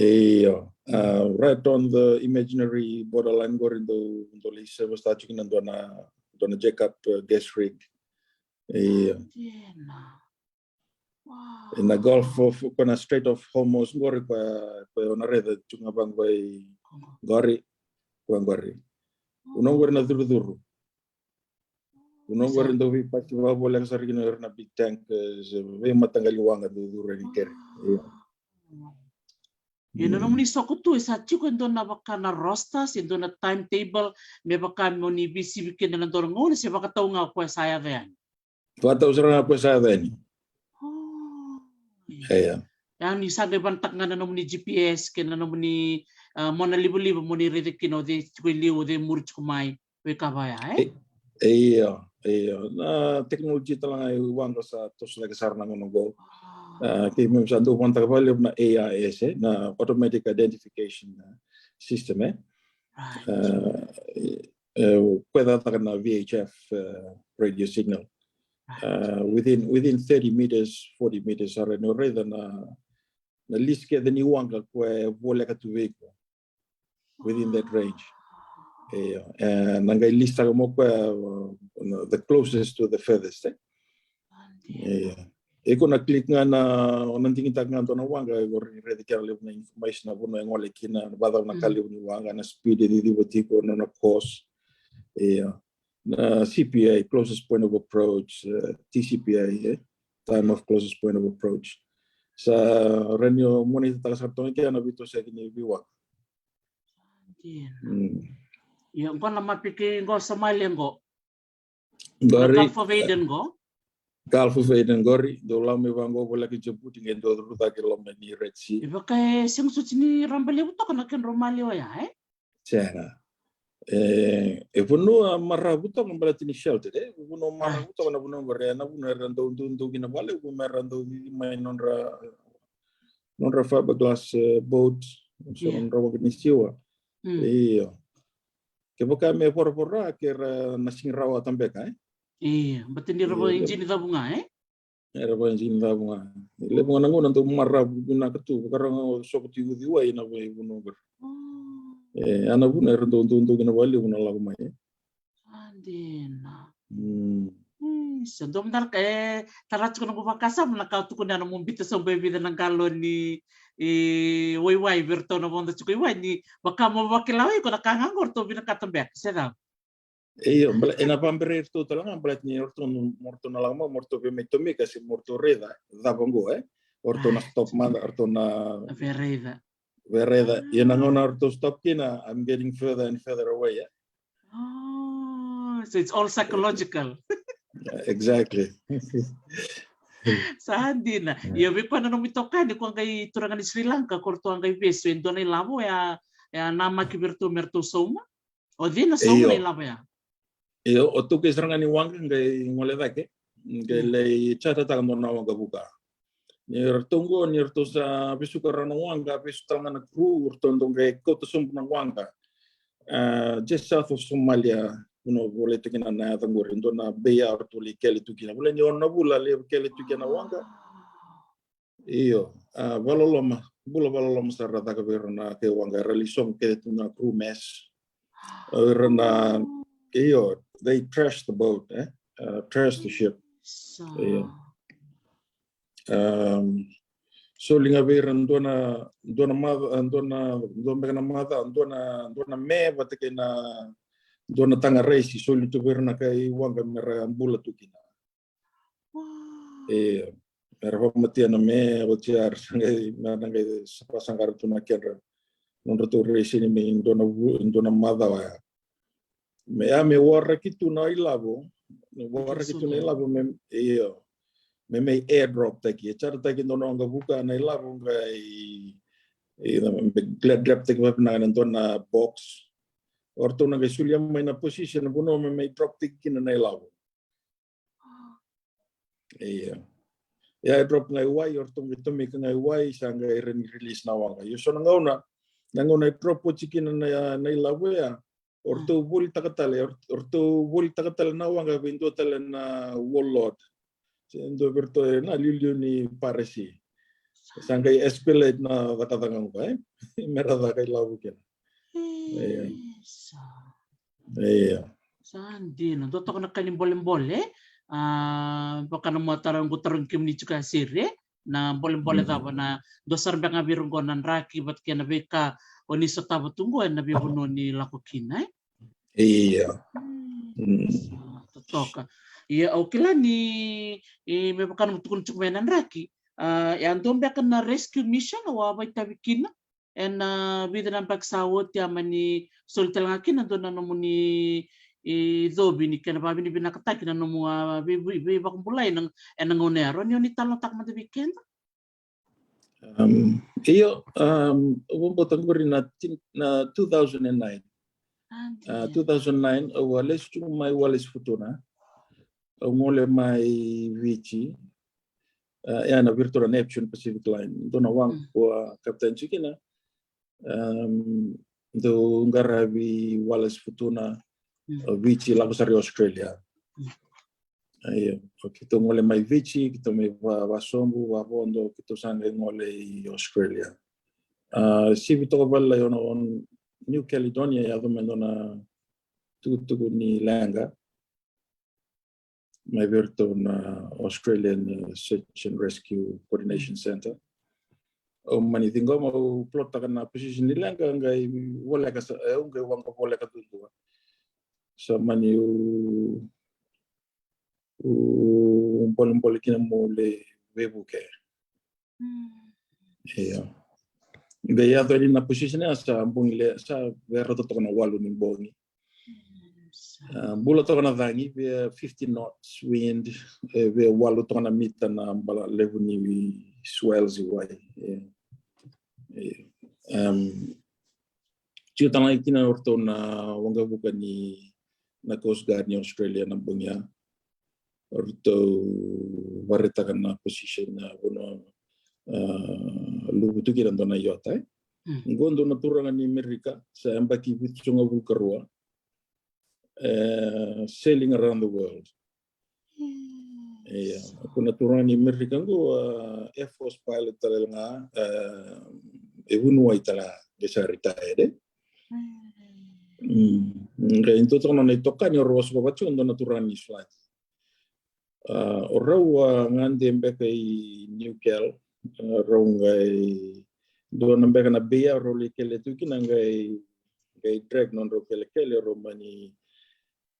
Io. A, right on the imaginary borderline qori dau, dau lai service tiko kina dua na, dua na jack-up, e, gas rig. Io. Ena Gulf of, ko na Strait of Hormuz qori, ko, ko na raica tiko ga vaqo i qori, ko qori. Vanua qori na curucuru. Vanua qori dau veipasi vakavoleka sara kina o ira na big tank, e, se veimataqali waqa dau curu yani keri. Io. Io, na nomuni soko tu, e sa tiko e dua na vaka na roster, se dua na timetable, me vaka mo ni veisivi kina na dua na gauna, se vakatau ga o koya sa yaco yani? Vakatau sara ga o koya sa yaco yani. Io. Ia ni sa qai vanataka ga na nomuni G P S kei na nomuni, a, mona livaliva mo ni raica kina o cei tiko e liu, o cei muri tiko mai, veika vaya, e? E, io, io. Na technology tale ga e waqa sa toso cake sara na gauna qo. A, keimami sa dau vanataka vakalevu na A I S, e, na automatic identification, e, system, e. A, e, e, koya cakacaka na V H F, e, radio signal. A, within, within thirty meters, forty meters, sa rawa ni o raica na, na list kece ni waqa koya e voleka tu vei iko. Within that range. Io, e, na qai list taka mo koya, e, the closest to the furthest, e. Io. Iko na click ga na, o na digitaka ga dua na waqa, iko raici kena levu na information, na vanua e gole kina, na vakacava na ka levu ni waqa, na speed e ciciva tiko, na, na course. Ia. Na C P A, closest point of approach, eh, T C P A, eh? Time of closest point of approach. Sa rawa ni o monitortaka sara toka kina na veitosoyaki ni veiwaqa. Ia. Mm. Ia, qo na mapi kei qo Somalia qo. Qori, Gulf of Aden qo. Gulf of Aden qori, dou lako mai vaqo, voleka i Djibouti, qai dou curu cake loma ni Red Sea. E vaka e sega soti ni raba levu toka na kedrau maliwa ya, e? Sega. E, e vanua maravu toka baleta ni sheltered, e? Vanua maravu toka na vanua qori, na vanua era dau duidui kina vakalevu me ra dau cici mai nodra, nodra fiberglass, eh, boat, so nodra waqa ni siwa. Mm. Io. Kevaka me voravora, ke ra na sega ni rawa tabeka, e? Io, baleta ni ra vakaijini cavu ga, e? Era vakaijini cavu ga. Levu ga na gauna dau maravu vinaka tu, vakarau ga o soko tu i uciwai na veivanua qori. Oh. E, a na vuna era dau duidui kina vakalevu na lako mai, e. A dina. Mm. Mm, sa dua mada na ka, e, tara tiko na noqu vakasama na ka o tukuna ya na mo biuta sobu e vica na galoni, e, waiwai vei iratou na vodo tiko i wai, ni vaka mo vakila o iko na ka ga qo ratou vinakata beka, se cava? Io, bale, ena vakaberai iratou tale ga, baleta ni o ratou, mo ratou na lako mai, mo ratou via mai tomika se mo ratou raica cava qo, e? O ratou na stop mada, o ratou na via raica. Via raica. Ia na gauna o ratou stop kina, I'm getting further and further away, e? Oh, so it's all psychological. Exactly. Sa dina. Ia vei koya na nomu itokani, ko a qai turaga ni Sri Lanka, ko ratou a qai vesu e dua na ilavo ya, ya namaki vei iratou me ratou sauma. O cei na sauma na ilavo ya? Io, o tukei sara ga ni waqa qai gole cake, qai lai chartertaka dua na waqa vuka. Ni ratou qo, ni ratou sa vesuka rawa na waqa, vesu tale ga na crew, ratou dau qai kauta sobu na waqa. Ah, just south of Somalia, vanua volai tu kina na yaca qori, dua na bay ya ratou lai kele tu kina. Volai ni ono na vula lai kele tu kina na waqa. Io, ah, vakaloloma, bula vakaloloma sara caka vei ira na kai waqa, era lai sogo kece tu na crew mess. Era na, io, they trash the boat, eh? Uh, trash the ship. Io. Um, soli ga vei ira dua na, dua na maca, dua na, dua beka na maca, dua na, dua na me vata kei na, dua na taga raisi, soli tu vei ira na kai waqa me ra bula tu kina. E, era vakamatea na me, oti ya era sa qai, me ra qai sa vakasaqara tu na kedra, nodratou raisi ni me dua na vu-, dua na macawa ya. Me ya me waraki tu na ilavo, me waraki tu na ilavo me, io, me mai airdrop taki, e chartertaki dua na waqa vuka na ilavo qai, e, me glad wrap taki vakavinaka na dua na box. O ratou na qai solia mai na position, na vanua me mai drop taki kina na ilavo. Ia. Ia e drop ga i wai, o ratou qai tomika ga i wai, sa qai rawa ni release na waqa. Ia so na gauna, na gauna e drop oti kina na, na ilavo ya, o ratou volitaka tale, o ratou volitaka tale na waqa vei dua tale na warlord. Se dua vei iratou e na liuliu ni piracy. Sa qai escalate na cakacaka qo, e? Me ra caka ilavo kina. Ia. Ia. Sa dina, dua toka na ka ni bolebole, a, vaka na mo taro, qo tarogi kemuni tiko ya sere, na bolebole cava na, dua sara beka ga vei ira qo na draki, vata kei na veika o ni sotava tu qo ena veivanua ni lako kina, e? Ia. Sa totoka. Ia, au kila ni, e, me vaka na mo tukuna tiko mai na draki, a, e a dua beka na rescue mission au a vakaitavi kina, ena vica na yabaki sa oti, a mani soli tale ga kina dua na nomuni icovi ni kena vakavinavinakataki na nomu a vei, vei, veivakabulai ena, ena gauna ya. Rawa ni o ni talanoataka mada vei keda? Um, io, um, au vakabauta qori na tin-, na two thousand and nine. A, two thousand nine, au a lesu tu mai Wallis Futuna. Au gole mai Viti. A, ia na vei iratou na Neptune Pacific Line. Dua na waqa au a captain tiko kina. Um, dau qaravi Wallis Futuna, o Viti, lako sara i Australia. Io, keitou gole mai Viti, keitou mai va-, vasobu, vavodo, keitou sa qai gole i Australia. A, sivi toka vale o na, o New Caledonia, yaco me dua na tukutuku ni leqa. mai vei iratou na Australian, uh, Search and Rescue Coordination Centre. Au mani ciqoma, au plotaka na position ni leqa, qai voleka sa, e, au qai waqa voleka duadua. Sa mani u, u bolebole kina meu lai veivuke. Io. Qai yaco yani na position ya sa bogi le, sa vei rauta toka na walu ni bogi. A, bula toka na cagi, via fifty knots wind, e, via walu toka na mita na bala levu ni swells i wai. E, e, um, tiko tale ga kina o ratou na waqavuka ni na Coast Guard ni Australia na bogi ya. O ratou vakaraitaka na position na vanua, a, luvu tu kina dua na iota, e. Qo dua na turaga ni Amerika, sa yabaki vitusagavulu ka rua. E, sailing around the world. Ia, ko na turaga ni Amerika qo, a, Air Force pilot tale ga, a, e vuniwai tale ga, qai sa retired, e. Mm. Qai dua toka na nona itokani, o rau a sokova tiko dua na turaga ni flight. A, o rau a gade beka i Newcastle, a, rau qai dua na beka na beia, rau lai kele tu kina qai, qai drag nodrau kelekele, rau mani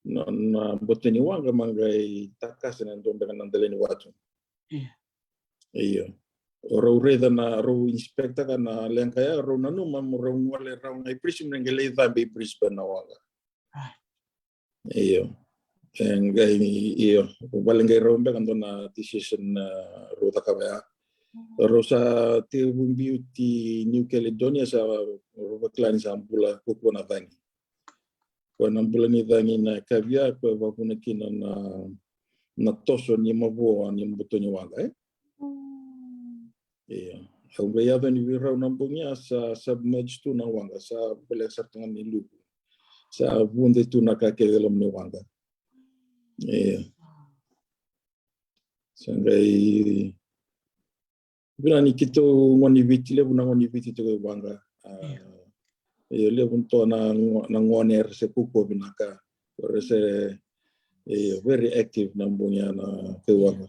na, na boto ni waqa ma qai takasa na dua beka na dela ni watu. Io. O rau raica na, rau inspectaka na leqa ya, rau nanuma mo rau gole rau ga i prison, me qai lai cabe i Brisbane na waqa. Io. E qai, io, vale qai rau beka dua na decision, a, rau cakava ya. Rau sa tekivu biuti New Caledonia, sa rau vakila ni sa bula kaukaua na cagi. Koya na bula ni cagi na kavia, koya vakavuna kina na, na toso ni mavoa ni boto ni waqa, e. Ia. Au qai yaco yani vei rau na bogi ya sa submerge tu na waqa, sa voleka sara tu ga ni luvu. Sa vude tu na ka kece e loma ni waqa. Ia. Sa qai vila ni keitou gone ni Viti, levu na gone ni Viti tiko i waqa. A, io, levu toka na go-, na gone era se kaukaua vinaka. Era se, io, very active na bogi ya na kai waqa.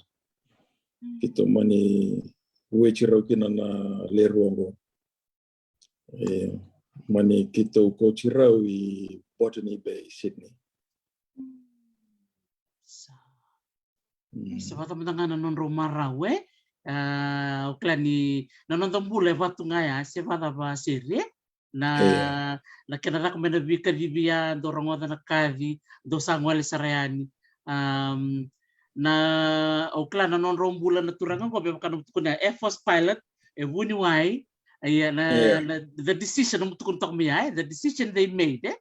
Keitou mani weti rau kina na lewe rua qo. E, mani keitou kauti rau i Botany Bay, Sydney. Sa. Mm. Sa vata mada ga na nodrau marau, e? A, au kila ni na noda bula e vatu ga ya, se vacava sere, e? Na, na kena caka mai na veikacivi ya, dou rogoca na kaci, dou sa gole sara yani. Am, na, au kila na nodrau bula na turaga qo, me vaka na tukuna, Air Force pilot, e vuniwai, ia na, na, the decision, na tukuna toka mai ya, e, the decision they made, e?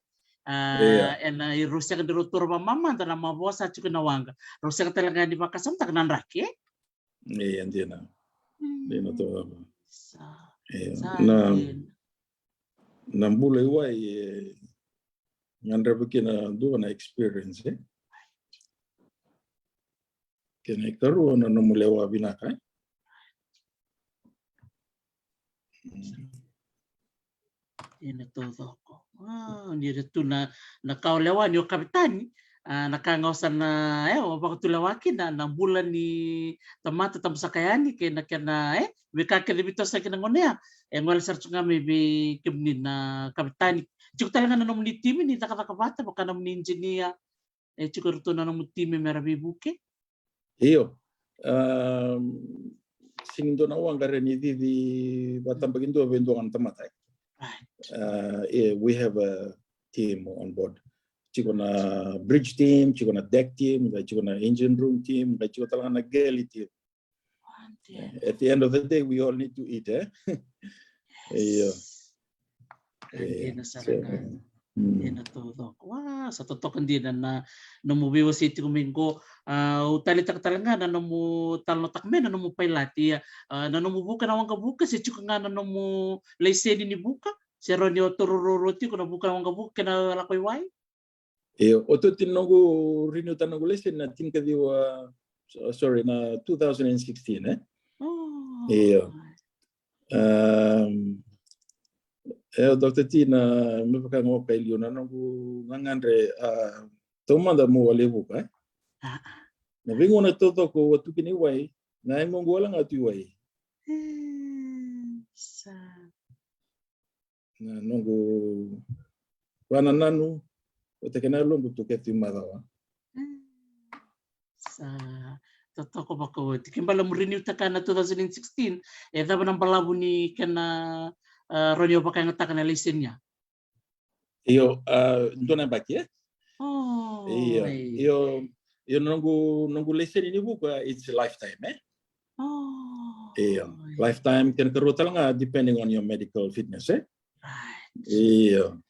A, ena, e, rau sega ni rau taura vakamamada na mavoa sa tiko ena waqa. Rau sega tale ga ni vakasamataka na draki, e? Ia, dina. Dina toka. Sa, ia, sa na, dina. Na bula i wai, e, gadreva kina dua na experience, e? Kena ikarua na nomu lewa vinaka, e? Ena taucoko. A, ni ra tu na, na ka o lewa ni o kavetani, a, na ka ga o sa na, e, o vakatulewa kina na bula ni tamata tabusaka yani kei na kena, e, veika kece vitusaki na gone ya. E gole sara tu ga mai vei kemuni na kavetani. Tiko tale ga na nomuni timi ni cakacaka vata, vaka nomuni engineer, e tiko iratou na nomu timi me ra veivuke? Io. Um, sega ni dua na waqa e rawa ni cici vakatabakidua vei dua ga na tamata, e? Right. Uh, yeah, we have a team on board. Tiko na bridge team, tiko na deck team, qai tiko na engine room team, qai tiko tale ga na galley team. At the end of the day, we all need to eat, e? Io. Dina sara ga. Ena taucoko. Wa, sa totoka dina na nomu veiwasei tiko mai qo. A, au taleitaka tale ga na nomu talanoataka mai na nomu pailate, ia, a, na nomu vuka na waqavuka, se tiko ga na nomu laiseni ni vuka, se rawa ni o toro ruarua tiko na vuka na waqavuka kei na lako i wai? Io, oti oti na noqu renew tale noqu laiseni na tinikaciwa, so-, sorry, na two thousand and sixteen, e? Io. Um, e, o Doctor T, na me vaka ga o kai liu na noqu gagadre, a, taumada meu a lai vuka, e? A, a. Na veigauna taucoko au a tu kina i wai, na yagoqu wale ga tu i wai. Mm, sa. Na noqu vanananu, o te kena loqu tu ke tu i macawa. Mm. Sa totoka vakaoti. Ke bala mo renew taka na two thousand and sixteen, e cava na balavu ni kena, ah, rawa ni o vakayagataka na laiseni ya? Io, ah, dua na yabaki, e? Oh, io, io, io, noqu, noqu laiseni ni vuka, it's a lifetime, e? Oh, io, lifetime, kena karua tale ga, depending on your medical fitness, e? Right. Io.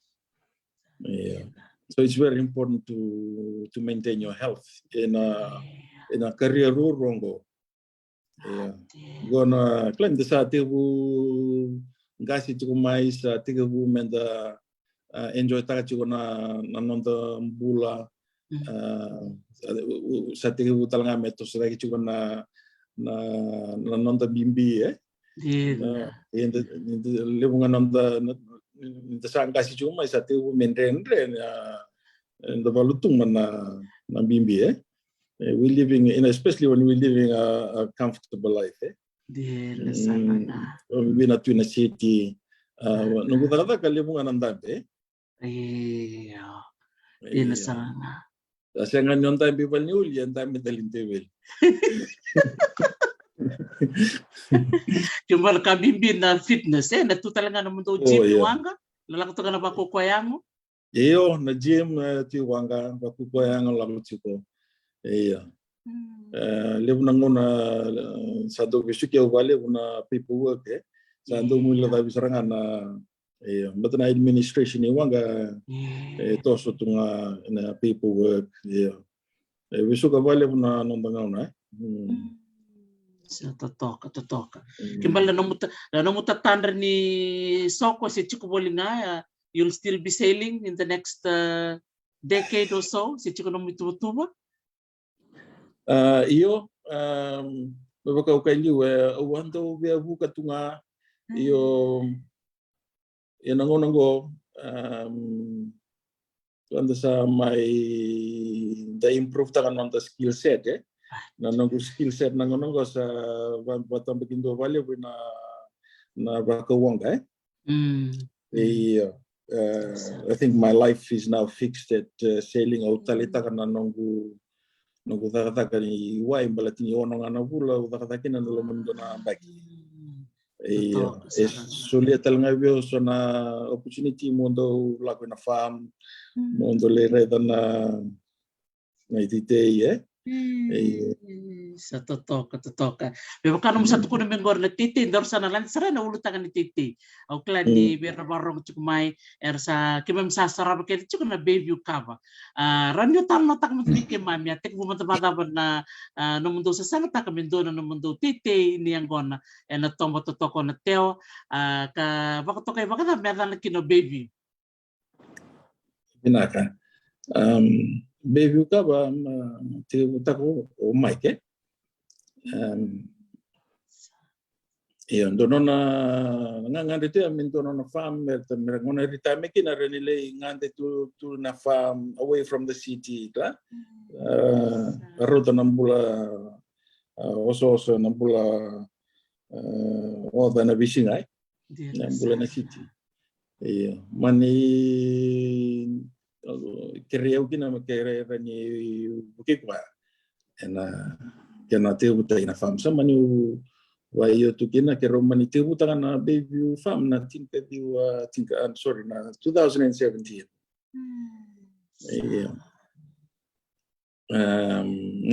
Io. So it's very important to, to maintain your health in a, in a career ruaruago. Io. Qo na, kila ni da sa tekivu qasi tiko mai, sa tekivu me da, ah, enjoy taka tiko na, na noda bula. Mm. Ah, sa, u, u, sa tekivu tale ga me toso cake tiko na, na, na noda bibi, e? Dina. Na, e da, da levu ga noda, na, da sa qasi tiko mai, sa tekivu me dredre na, da valu tu mai na, na bibi, e? Eh, we living in, especially when we living a, a comfortable life, e? Dina sara ga. Mm, vina tu na city, ah, noqu cakacaka levu ga na dabe, e? Io. Dina sara ga. A sega ni o dabe i valeniuli, e dabe tale ni teveli. Ke bala ka bibi na fitness, e? Na tu tale ga na nomudou gym i Waqa, na lako toka na vakaukauwa yago. Io, na gym, eh, tu i Waqa, vakaukauwa yago lako tiko. Io. Mm. Eh, levu na gauna, eh, sa dau vesuki au vakalevu na paperwork, e. Sa dau guilecavi sara ga na, io, but na administration i Waqa, e toso tu ga na paperwork, io. E vesuka vakalevu na noda gauna, e. Mm. Mm. Sa totoka, totoka. Mm. Ke bala na nomu ta-, na nomu tatadra ni soko se tiko voli ga, eh, you'll still be sailing in the next, uh, decade or so, se tiko nomu ituvatuva? Ah, io, um, me vaka au kaya i liu, eh, au a dau via vuka tu ga, io, io na gauna qo, um, da sa mai da improve taka na noda skill set, e? Na noqu skill set na gauna qo sa va-, vatabakidua vakalevu na, na vakawaqa, e? Mm. Io, eh, I think my life is now fixed at, eh, sailing. Au taleitaka na noqu, noqu cakacaka ni wai, baleta ni ono ga na vula au cakacaka kina ena loma ni dua na yabaki. Mm. Io, e solia tale ga vei au so na opportunity mo dau lako ina farm, mo dau lai raica na na iteitei, e? Mm. Io. Sa totoka, totoka. Me vaka nomu sa tukuna mai qori na teitei, daru sa na lade sara ena ulutaga ni teitei. Au kila ni vei ira na vakarorogo tiko mai, era sa, keimami sa sarava kece tiko na Bayview Cover. Ah, rawa ni o talanoataka mada vei keimami, a tekivu mada vakacava na, ah, nomudou sasagataka me dua na nomudou teitei ni yaqona ena toba totoka o Nateo, ah, ka vakatokai vakacava me yacana kina o Bayview? Vinaka. Um, Bayview Cover, um, uh, tekivutaka o Mike, e? Um, io, dua nona gagadre tu ya me dua nona farm, me ra, me ra gauna retire mai kina, ra ni lai gade tu, tu na farm, away from the city, ka? Mm. Uh, rauta na bula, uh, osooso, na bula, uh, oca ena veisiga, e? Na bula ena city. Io, mani, uh, kerei au kina me kerei ira ni vukei koya ena kena tekivutaki na farm. Sa mani vakaio tu kina, keirau mani tekivutaka na Bayview Farm na tinikaciwa, uh, tinika, uh, sorry, na two thousand and seventeen. Mm. Io. Um,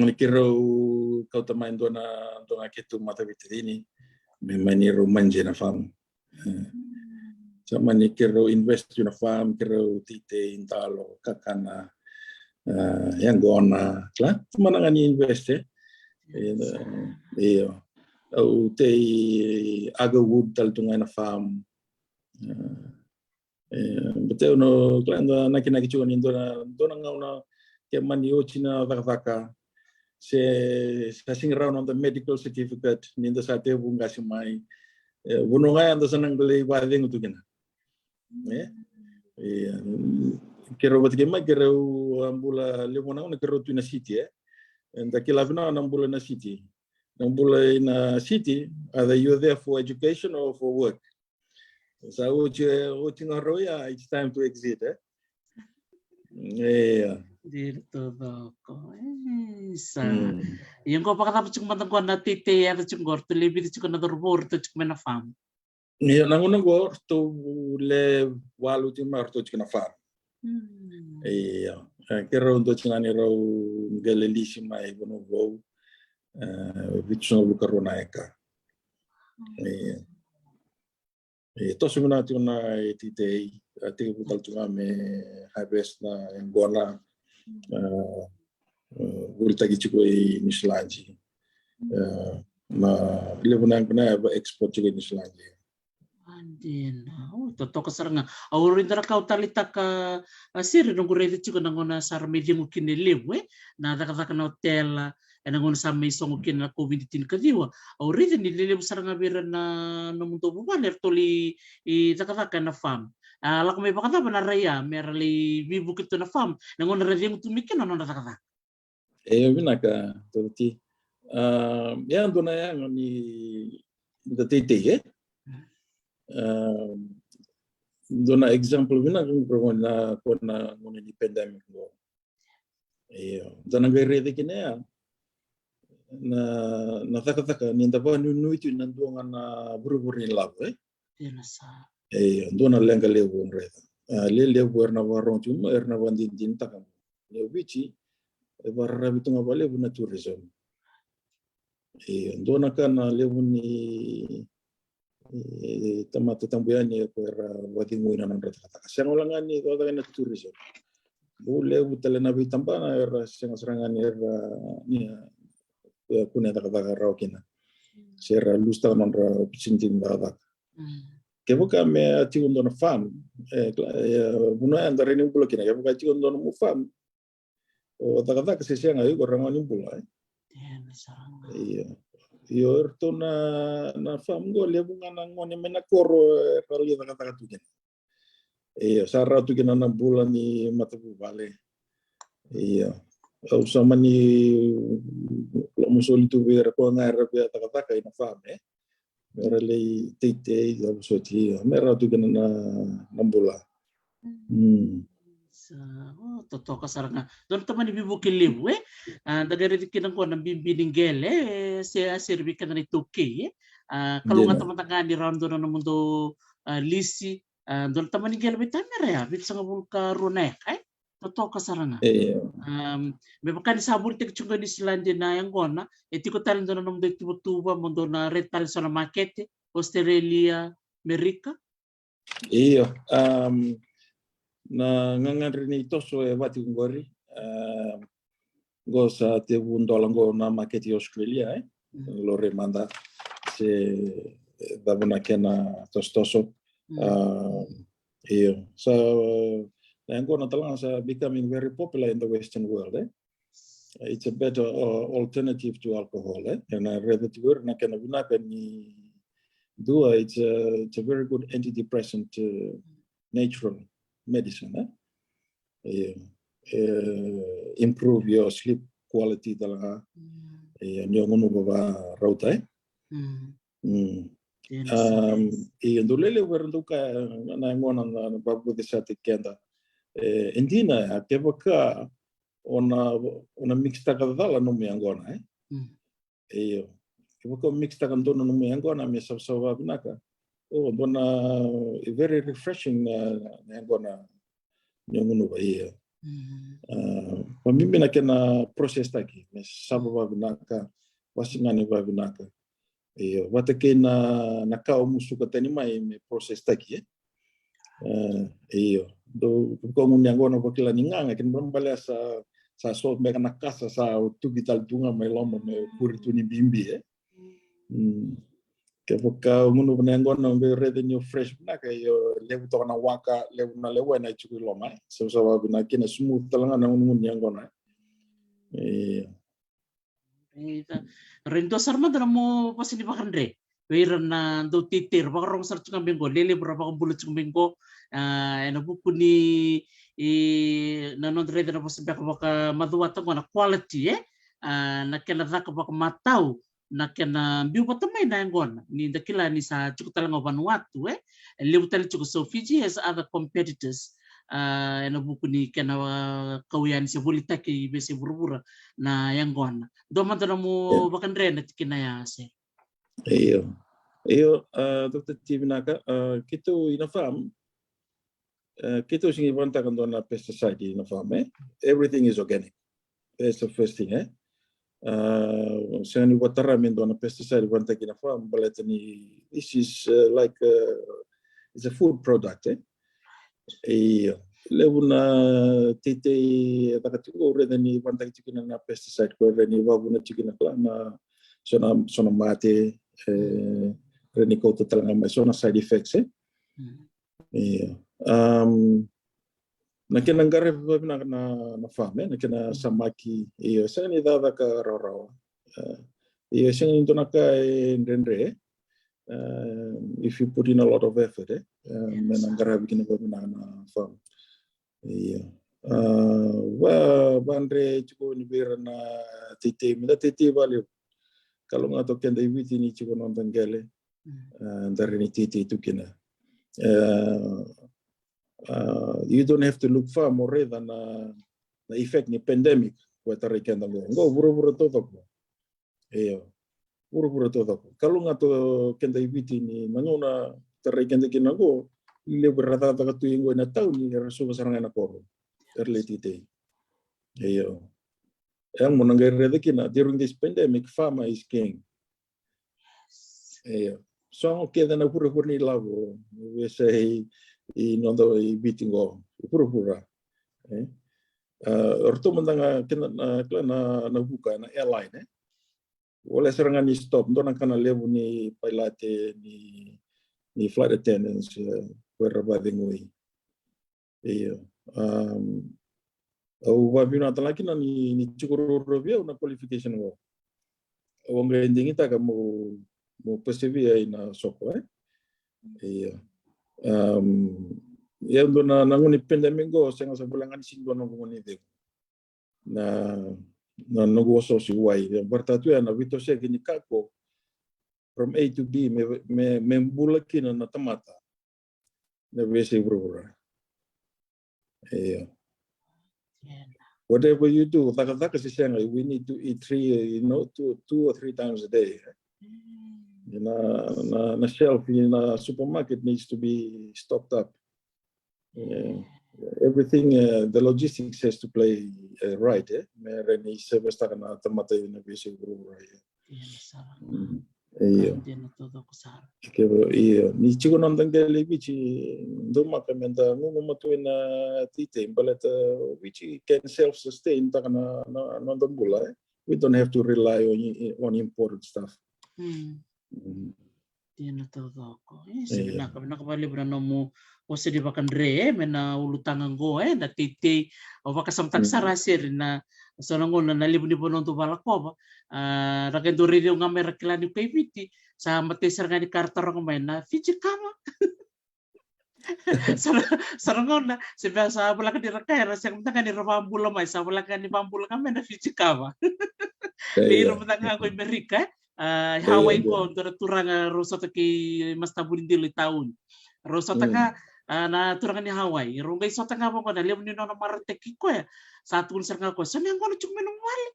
ni keirau kauta mai dua na, dua na keitou mataveitacini me mani rau manage na farm. Um, sa mani keirau invest tu na farm, keirau teitei, dalo, kakana, uh, yaqona, kila, tu mana ga ni invest, e. Io, au tei agarwood tale tu ga ena farm. Uh, E, baleta au na kila da nakinaki tiko ni dua na, dua na gauna ke mani oti na cakacaka se sa sega ni rawa na noda medical certificate ni da sa tekivu qasi mai. E, vanua ga ya da sa na qai lai vakacegu tu kina. E? E, keirau vata kei Mike, keirau a bula levu na gauna keirau tu na city, e? Eda kila vinaka na bula na city. Na bula ina city, either you're there for education or for work. Sa oti, oti ga rau ya, it's time to exit, eh? Ia. Diri taucoko. E, sa. Mm. Ia qo vakacava tiko mada qo na teitei e yaco tiko qo, ratou lai vica tiko na cauravou ratou tiko mai na farm. Ia, na gauna qo ratou le walu tiko mai ratou tiko na farm. Mm. Ia. E, keirau dua tiko ga ni rau qai lai lisi mai Vanua Vou. E, vitusagavulu ka rua na eka. Mm. Ia. E toso vinaka tiko na teitei, a tekivu tale tiko ga me harvest na yaqona, a, a, volitaki tiko i Niusiladi. A, na levu na yaqona e va export tiko i Niusiladi. A, dina. O, totoka sara ga. Au rawa ni da na kau taleitaka, a, sere noqu raica tiko na gauna sa ra mai cegu kina e levu, e, na cakacaka na otela, ena gauna sa mai sogo kina na COVID tinikaciwa. Au raica ni lelevu sara ga vei ira na nomudou vuvale eratou lai cakacaka ena farm. A lako mai vakacava na rai ya me ra lai veivuke tu ena farm na gauna ra cegu tu mai kina na nodra cakacaka? E vinaka, Dorothy. A, e dua na yaga ni da teitei, e? A, dua na example vinaka qo na, qo na gauna ni pandemic qo. Io, da na qai raica kina ya na, na cakacaka ni da vakanuinui tu ina dua ga na vurevure ni lavo, e? Dina sara. Io, dua na leqa levu au raica. A, lelevu era na vakarogo tu mai, era na vakadinadinataka. Io, Viti e vakararavi tu ga vakalevu na tourism. Io, dua na ka na levu ni e, tamata tabu yani e ko era vakacegui na nodra cakacaka. Sega wale ga ni cakacaka ena tourism. Bau levu tale na veitabana era sega sara ga ni era ni, e, kunea cakacaka rawa kina. Se ra lose taka nodra opportunity ni cakacaka. Mm. Kevaka me a tiko dua na farm, e, e, vanua ya da rawa ni bula kina. Kevaka a tiko dua na nomu farm, o cakacaka se sega, iko rawa ni bula, e? Dina sara ga. Io. Io, eratou na, na farm qo, levu ga na gone mai na koro era lai cakacaka tu kina. Io, sa rawa tu kina na bula ni matavuvale. Io. Au sa mani lomasoli tu vei ira koya ga era via cakacaka ina farm, e? Me ra lai teitei, cava soti, io, me ra tu kina na, na bula. Mm. Sa, o, totoka sara ga. Dua na tamani veivuke levu, e? A, da qai raica kina qo na bibi ni qele, e, se a sere vei keda na iTaukei, e? A, kalougata mada ga ni rawa dua na nomudou, a, lisi, a, dua na tamani qele vei tamera ya, vitusagavulu ka rua na eka, e? Totoka sara ga. E. Am, me vaka ni sa volitaki tiko qo i Niusiladi na yaqona, e tiko tale dua na nomudou ituvatuva mo dou na raica tale so na makete, Australia, Amerika? Io, am, na gagadre ni toso e vati qori, am, qo sa tevu dola qo na makete i Australia, e? Mm. Lori mada se, e, cava na kena tosotoso. Mm. Am, io, sa, na yaqona tale ga sa becoming very popular in the Western world, e? It's a better, uh, alternative to alcohol, e? Ena raica tiko ira na kena vinaka ni dua, it's a, it's a very good antidepressant, uh, natural medicine, e? E, e, improve your sleep quality tale ga. Mm. E, ni o gunuva vakarauta, e? Mm. Mm. Dina sara. Am, io, dau lelevu era dau kaya na yaqona na, na vakavucesataki keda. E, e dina ya, kevaka o na, o na mix taka cala nomu yaqona, e? Mm. Io. Kevaka o mix taka dua na nomu yaqona me savasava vinaka. O, dua na, e very refreshing na, na yaqona ni o gunuva, io. Mm. A, vakabibi na kena process taki, me sava vakavinaka, vasigani vakavinaka. Io, vata kei na, na ka o musuka tani mai me process taki, e? E, io. Dou, dou ka gunu yaqona vakila ni gaga, kena ibalebale sa, sa so beka na kasa, sa tuki tale tu ga mai loma me kuri tu ni bibi, e? Mm. Kevaka o gunuva na yaqona, o qai raica ni o fresh vinaka, io, levu toka na waka, levu na lewa ena tiko i loma, e? Savasava vinaka kina, smooth tale ga na gunu ni yaqona, e? Io. Io. Raica, dua sara mada na mo vosa ni vakadre vei ira na dau teitei, ra vakarogo sara tiko ga mai qo, lelevu ra vakabula tiko mai qo, a, ena vuku ni, i, na noda raica na vosa beka vakamacuata qo na quality, e? a, na kena caka vakamatau, na kena biu vata mai na yaqona. Ni da kila ni sa tiko tale ga o Vanuatu, e, e levu tale tiko, so Fiji has other competitors, a, ena vuku ni kena, a, kau yani se volitaki i veiyasai vuravura na yaqona. Dua mada nomu vakadre ena tikina ya, se. Io. Io, a, Doctor T, vinaka, a, keitou ina farm, e, keitou sega ni vakayagataka dua na pesticide ina farm, e. Everything is organic. That's the first thing, e. A, sega ni vakatara me dua na pesticide vakayagataki ina farm, baleta ni this is, uh, like, uh, it's a food product, e. Io. Levu na teitei e caka tiko, au raica ni vakayagataki tiko kina na pesticide, ko raica ni vakavuna tiko kina kila na so na, so na mate, e, raica ni kauta tale ga mai so na side effects, e. Mm. Io. Um, na kena qaravi vakavinaka na, na farm, e, na kena samaki, io, sega ni cakacaka rawarawa. E, io, sega ni dua na ka e dredre, e, if you put in a lot of effort, e, e, me na qaravi kina vakavinaka na farm. Io. A, va, vadre tiko ni vei ira na teitei, me da teitei vakalevu. Kalougata o keda i Viti ni tiko noda qele. Mm. A, da rawa ni teitei tu kina. A, a, you don't have to look far, mo raica na, na effect ni pandemic, ko e tarai keda qo. Qo vuravura taucoko. Io. Vuravura taucoko. Kalougata o keda i Viti ni na gauna tarai keda kina qo, levu era cakacaka tu i qo ina tauni, era suka sara ga ina koro. Era lai teitei. Io. E, mo na qai raica kina, during this pandemic, farmer is king. Io. So qo kece na vuravura ni lavo, veiyasai i noda i Viti qo, vuravura. E? A, ratou mada ga kena na, kila na, na vuka, na airline, e? Vole sara ga ni stop, dua na ka na levu ni pailate, ni, ni flight attendants, e, ko era vacegui. Io. Um, au vavinavinaka tale ga kina ni, ni tiko ruarua vei au na qualification qo. Au qai digitaka mo, mo persevere ina soko, e. Io. Um, ia dua na, na gauna ni pandemic qo, sega sa vale ga ni sega ni dua na gauna ni cegu. Na, na noqu osooso i wai. Ia, baleta tu ya na veitosoyaki ni ka qo from A to B, me, me, me bula kina na tamata na veiyasai vuravura. Io. Whatever you do, cakacaka se sega, we need to eat three, you know, two, two or three times a day. Mm. Na, na, na shelf in a supermarket needs to be stocked up. Yeah. Everything, uh, the logistics has to play, uh, right, e? Me rawa ni service-taka na tamata ena veiyasai vuravura, e. Dina sara. Mm. Io. Dina taucoko sara. Kevaka, io. Ni tiko noda qele i Viti, daumaka me da gugumatua ina teitei, baleta Viti can self-sustain-taka na, na, noda bula, e? We don't have to rely on, on imported stuff. Mm. Mm. Dina taucoko. E, se vinaka, vinaka vakalevu na nomu vosa ni vakadre, e, me na ulutaga qo, e, na teitei. Au vakasamataka sara, Seri, na so na gauna na levu ni vanua dou vakalakova. A, ra qai dau raici au ga mai ra kila niu kai Viti. Sa matei sara ga ni ka ra taroga mai na Fiji kava. Sa ra, sa ra gauna, se bera sa voleka ni ra kaya, ra sega mada ga ni ra vakabula mai, sa voleka ni vakabula ga mai na Fiji kava. Vei ira mada ga qo i Merika, e. A, i Hawaii qo, dua na turaga rau sota kei Masta Vunidilo i tauni. Rau sota ga, a, na turaga ni Hawaii. Rau qai sota ga vaqo na levu ni nona marautaki koya. Sa tukuna sara ga koya, so na yaqona tiko mai nomu vale.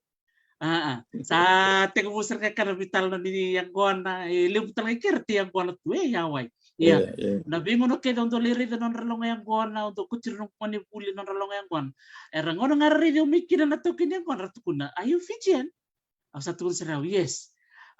A, a. Sa tekivu sara ga kena veitalanoa ni yaqona, e levu tale ga kei ira tei yaqona tu, e, i Hawaii. Ia, na veigauna kece au dau lai raica nodra loga yaqona, au dau kauti ira noqu gonevuli nodra loga yaqona. Era gauna ga ra raici au mai kina na taukei ni yaqona, ra tukuna, are you Fijian? Au sa tukuna sara, yes.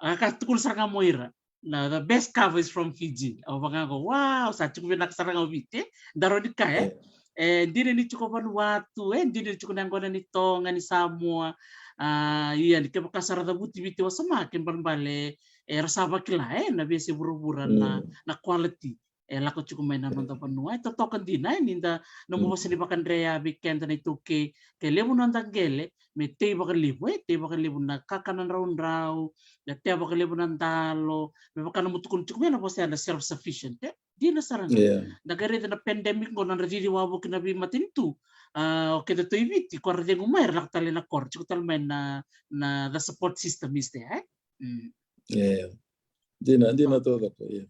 A ka tukuna sara ga mo ira, na, the best cover is from Fiji. Au vaka ga qo, wow, sa tiko vinaka sara ga o Viti, e? Daru ni kaya, e? E dina ni tiko Vanuatu, e dina ni tiko na yaqona ni Toga, ni Samoa. A, ia, ni kevaka sa ra cavuti Viti wasoma, kena ibalebale, e, ra sa vakila, e, na veiyasai vuravura, na, na quality e lako tiko mai na noda vanua. E totoka dina, e, ni da, nomu vosa ni vakadre ya vei keda na iTaukei, ke levu noda qele, me tei vakalevu, e, tei vakalevu na kakana draudrau, na tea vakalevu na dalo, me vaka nomu tukuna tiko mai na vosa ya na self-sufficient, e? Dina sara ga. Da qai raica na pandemic qo, nodra cici wavoki na veimatanitu. a, o keda tu i Viti, ko ra cegu mai, ra lako tale na koro, tiko tale mai na, na the support system is there, e? Mm. Yeah. Dina, dina toka, yeah.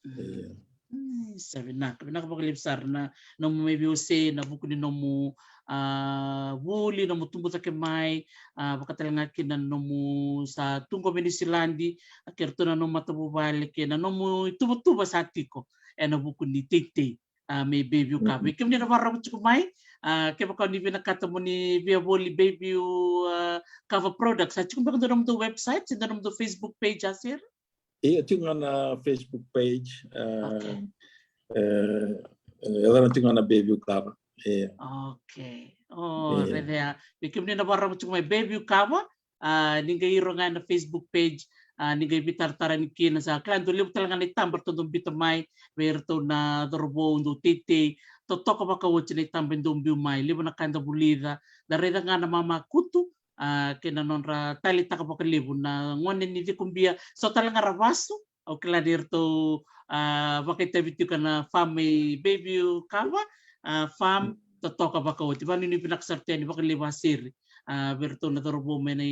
Yeah. Mm, sa vinaka, vinaka vakalevu sara na nomu mai veiwasei ena vuku ni nomu, a, vuli, nomu tubu cake mai, a, vakatalega kina na nomu sa tu qo mai Niusiladi, a, kei ratou na nomu matavuvale, kei na nomu ituvatuva sa tiko ena vuku ni teitei, a, mai Bayview Kava. Vei kemuni na vakarorogo tiko mai, a, kevaka o ni vinakata mo ni via voli Bayview, a, Kava Products, a tiko beka dua nomudou website, se dua nomudou Facebook page, a sere? Ia, tiko ga na Facebook page. E, e, e, tiko ga na Bayview Kava. Ia. Okay. O, raica ya. Vei kemuni na vakarorogo tiko mai, Bayview Kava, a, ni qai iro ga ena Facebook page, a, ni qai veitaratara yani kina. Sa kila dau levu tale ga na itaba ratou dau biuta mai vei iratou na cauravou dau teitei, totoka vakaoti na itaba e dau biu mai. Levu na ka eda vulica, da raica ga na mamakutu, a, kei na nodra taleitaka vakalevu na gone ni cikubia. So tale ga ra vasu, au kila ni ratou, a, vakaitavi tiko ena farm mai Bayview Kava, a, farm totoka vakaoti. Vakanuinui vinaka sara tu yani vakalevu, a sere, a, vei iratou na cauravou mai na,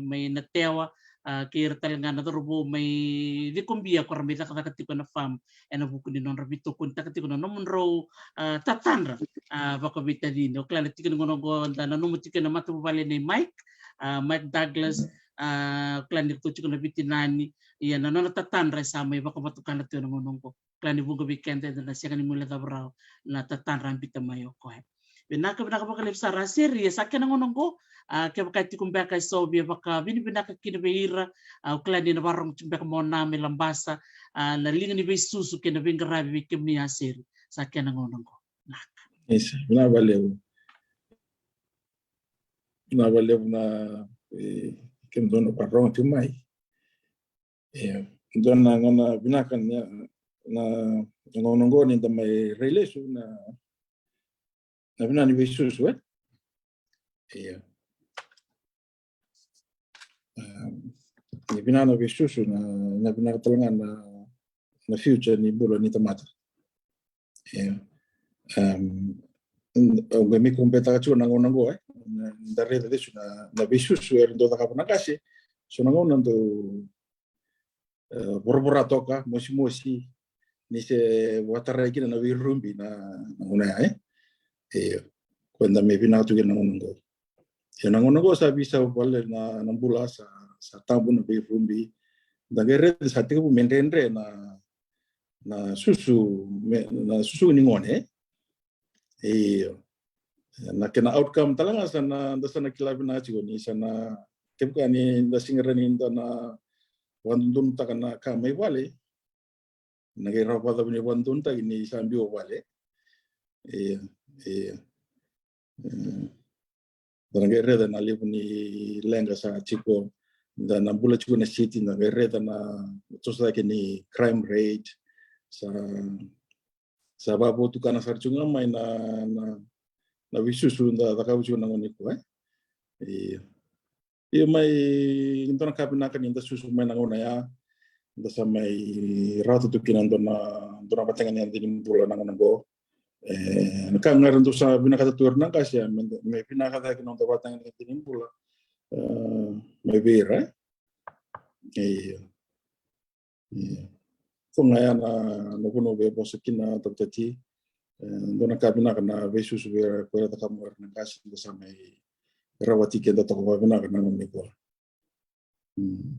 mai Natewa, a, kei ira tale ga na cauravou mai cikubia ko ra mai cakacaka tiko ena farm, ena vuku ni nodra veitokonitaka tiko na nomudrau, a, tatadra, a, vakaveitacini. Au kila na tiki ni gauna oqo da nanuma tiko ena matavuvale nei Mike, a, Mike Douglas, a, au kila ni ratou tiko na veitinani, ia na nona tatadra e sa mai vakavatukana tu ena gauna oqo. Kila ni vuqa vei keda eda na sega ni guilecava rawa na tatadra a biuta mai o koya. Vinaka, vinaka vakalevu sara, a sere. Ia sa kena gauna oqo, a, kevaka e tiko beka eso via vakavinavinaka kina vei ira, a, au kila ni na vakarorogo tiko beka mai Labasa, a, na liga ni veisusu kei na veiqaravi vei kemuni, a sere. Sa kena gauna oqo. Vinaka. Isa, vinaka vakalevu. Vinaka vakalevu na, e, kemudou na vakarorogo tiko mai. E, dua na gauna vinaka ni, na, na gauna oqo ni da mai rai lesu na, na vinaka ni veisusu, e? Ia. Em, ni vinaka na veisusu, na, na vinaka tale ga na, na future ni bula ni tamata. Ia. Em, au qai mai kubetaka tiko na gauna oqo, e? Na, da raica lesu na, na veisusu era dau cakava na qase. So na gauna dau, e, voravora toka, mosimosi, ni se vakatarai kina na veirubi na, na gauna ya, e? Io, ko da mai vinaka tu kina na gauna oqo. Ia na gauna oqo sa veisau vale na, na bula, sa, sa tabu na veirubi. Da qai raica sa tekivu me dredre na, na susu, me, na susu ni gone, e? Io. Na kena outcome tale ga sa na, da sa na kila vinaka tiko ni sa na, kevaka ni da sega ni da na vakadodonutaka na ka mai vale, na qai rawa vakacava ni vakadodonutaki ni sa biu vale. Io, io. Mm. Da na qai raica na levu ni leqa sa tiko, da na bula tiko na city, da qai raica na toso cake ni crime rate, sa, sa vakavotukana sara tiko ga mai na, na, na veisusu da cakava tiko na gauna nikua, e? Io. Io, mai dua na ka vinaka ni da susu mai na gauna ya, da sa mai rawata tu kina dua na, dua na vatagedegede ni bula na gauna oqo. E, na ka ga era dau sa vinakata tu era na qase, me, me vinaka cake na noda vatagedegede ni bula, e, mai vei ira, e? Io. Io. Ko ga ya na, na vanua vei vosa kina, Doctor T. E, dua na ka vinaka na veisusu vei ira, ko ira caka mo ira na qase, da sa mai rawati keda toka vakavinaka na gauna nikua. Mm.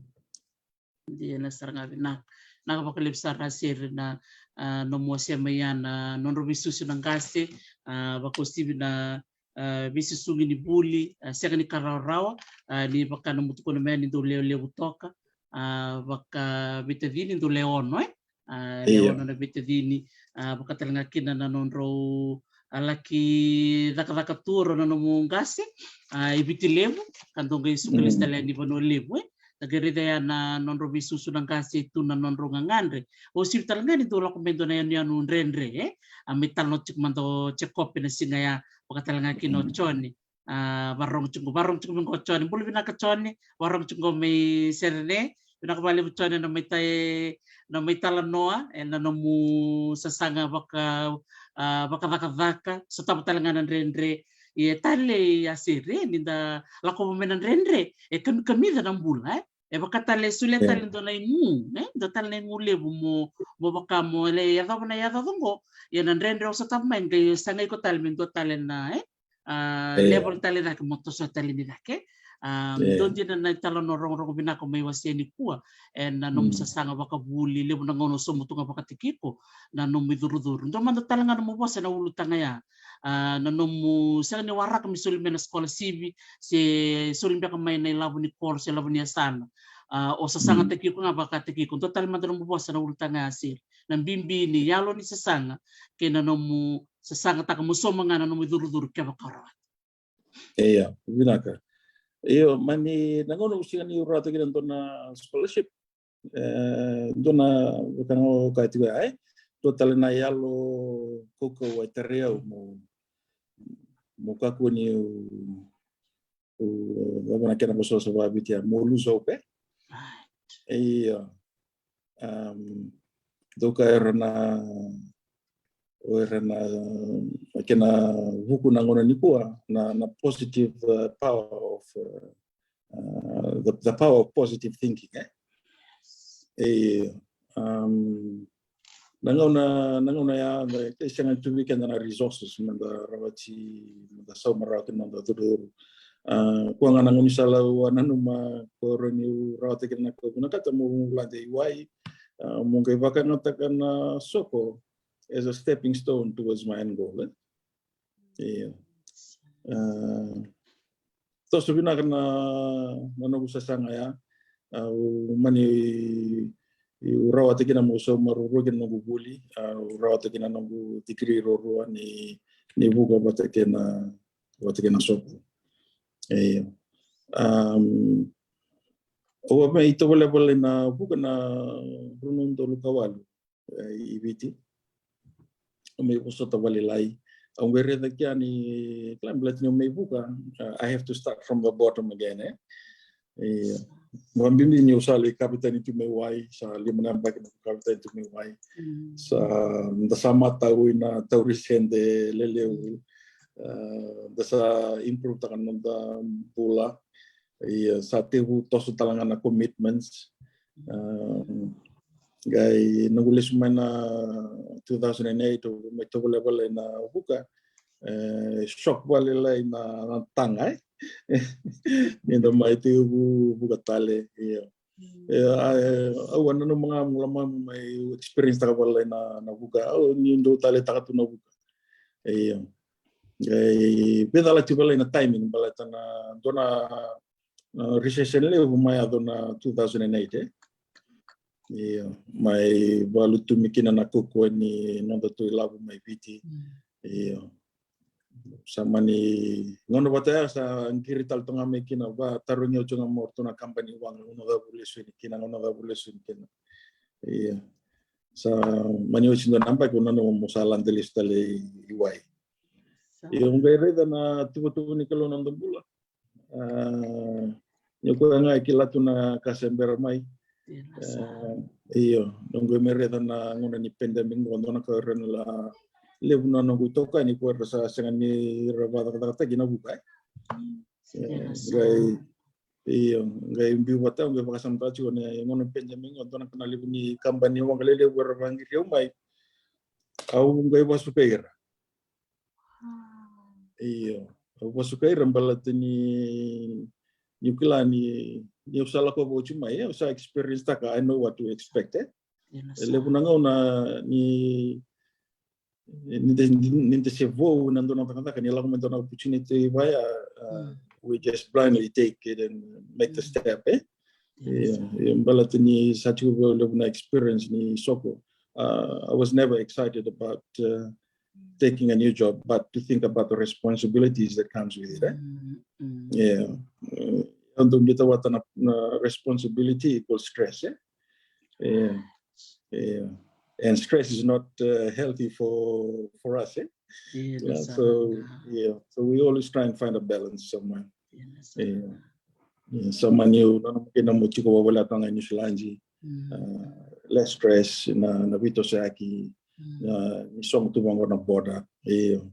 Dina sara ga, vinaka. Vinaka vakalevu sara, a sere, na, a, nomu wasea mai ya na nodrau veisusu na qase, a, vakauasivi na, a, veisusugi ni vuli, a, sega ni ka rawarawa, a, ni vaka nomu tukuna mai ni dau lewe levu toka, a, vakaveitacini dau lewe ono, e? A, lewe ono na veitacini, a, vaka tale ga kina na nodrau, a, laki cakacaka tu o rau na nomu qase, a, e Viti Levu, ka dau qai suka lesu tale yani Vanua Levu, e. Da qai raica ya na nodrau veisusu na qase, tu na nodrau gagadre. Uasivi tale ga ni dau lako mai dua na yanuyanu dredre, e. A, mai talanoa tiko mada o Jekope na siga ya, vaka tale ga kina o Jone. A, vakarorogo tiko, vakarorogo tiko mai qo o Jone. Bula vinaka Jone, vakarorogo tiko qo mai Serene. Vinaka vakalevu Jone na mai ta, na mai talanoa ena nomu sasaga vaka, a, vakacakacaka, sotava tale ga na dredre. Ia e talei, a, sere, ni da lakova mai na dredre, e kam-, kamica na bula, e. E vaka tale, solia tale dua na igu, e? Dua tale na igu levu mo, mo vaka mo lai yacova na yacoco qo. Ia na dredre o sotava mai, qai saga iko tale me dua tale na, e? A, level tale cake mo toso tale ni cake. A, dua dina na italanoa rogorogo vinaka mai wasea nikua. E na nomu sasaga vakavuli, levu na gauna o sauma tu ga vakatikiko na nomu icurucuru. Dua mada tale ga nomu vosa na ulutaga ya. A, na nomu sega ni waraka me soli mai na scholarship, se soli beka mai na ilavo ni koro, se ilavo ni yasana. A, o sasagataki iko ga vakataki iko. Dua tale mada nomu vosa na ulutaga ya, sere. Na bibi ni yalo ni sasaga, kei na nomu sasagataka mo sauma ga na nomu icurucuru kevaka o rawata. Ia, vinaka. Io, mani na gauna au sega ni rawata kina dua na scholarship. E, dua na, vaka ga o kaya tiko ya, e? Dua tale na yalo kaukauwa e tarai au mo, mo kakua ni, o, o, vaka na kena vosavosa vakaViti ya, mo lose hope, e? Ia. Am, dou kaya era na, o era na, na kena vuku na gauna nikua, na, na positive, uh, power of, uh, uh, the, the power of positive thinking, e? E, um, na gauna, na gauna ya, e sega ni tu vei keda na resources me da rawati, me da sauma rawa kina na noda icurucuru. A, kua ga na gaunisala au a nanuma, ko rawa niu rawata kina na ka au vinakata mo vulagi i wai, a, mo qai vakayagataka na soko as a stepping stone towards my end goal, e? Io. A, toso vinaka na, na noqu sasaga ya. A, au mani, au rawata kina mo sauma ruarua kina noqu vuli, a, au rawata kina noqu degree ruarua ni, ni vuka vata kei na, vata kei na soko. Io. Am, au a mai tovolea vale na vuka na rua na udolu ka walu, e, i Viti. Au mai vosota vakalailai. Au qai raica kea ni, kila, baleta niu mai vuka, uh, I have to start from the bottom again, e? E, vakabibi niu sa lai kavetani tu mai wai, sa lima na yabaki na kavetani tu mai wai. Sa, da sa matau ina tauri sede lelevu. Uh, da sa improve taka na noda bula. Ia, sa tevu toso tale ga na commitments. Um, qai noqu lesu mai na two thousand and eight, au mai tovolea vale na vuka. E, shock vakalailai na, na taga, e? Ni da mai tevu vuka tale, ia. E, a, e, au a nanuma ga mo lomani mai experience taka vakalailai na, na vuka. Au ni dau taleitaka tu na vuka. Ia. E, veitalanoa tiko vakalailai na timing, baleta na dua na, na recession levu mai yaco na two thousand and eight, e? Io, mai vakalutumi kina na kaukauwa ni nodatou ilavo mai Viti. Io. Sa mani gauna vata ya sa qiri tale toka ga mai kina, vakatarogi au tiko ga mai o ratou na kabani waqa, gauna cava au lesu yani kina, gauna cava au lesu yani kina. Io. Sa mani oti dua na yabaki au nanuma mo sa lade lesu tale i, i wai. Io, au qai raica na tuvatuva ni Kalou na noda bula. A, ni o koya ga e kila tu na ka se bera mai. A, io, noqu mai raica na gauna ni pandemic qo, dua na ka era na la levu na noqu itokani ko era sa sega ni ra vakacakacakataki na vuka, e? E, qai, io, qai biu vata, qai vakasamataka tiko na gauna pandemic qo, dua na ka na levu ni kabani waqa lelevu era vaqiri au mai. Au qai vasukai ira. Io, au vasukai ira baleta ni, niu kila ni, niu sa lakova oti mai, au sa experience taka, I know what to expect, e? E levu na gauna ni, ni da, ni da se vou ena dua na cakacaka, ni lako mai dua na opportunity vaya, uh, we just blindly take it and make the step, e? Io, baleta ni sa tiko vei au levu na experience ni soko. Uh, I was never excited about, uh, taking a new job, but to think about the responsibilities that comes with it, e? Io. E, au dau biuta vata na, na responsibility equals stress, e? Io. Io. And stress is not, uh, healthy for, for us, e? Io, so, io, so we always try and find a balance somewhere. Io. Io, sa mani au nanuma kina mo tiko vakavoleka ga i Niusiladi. Uh, less stress, na, na veitosoyaki, Mm. Ah, ni sogo tu vaqo na border. Io.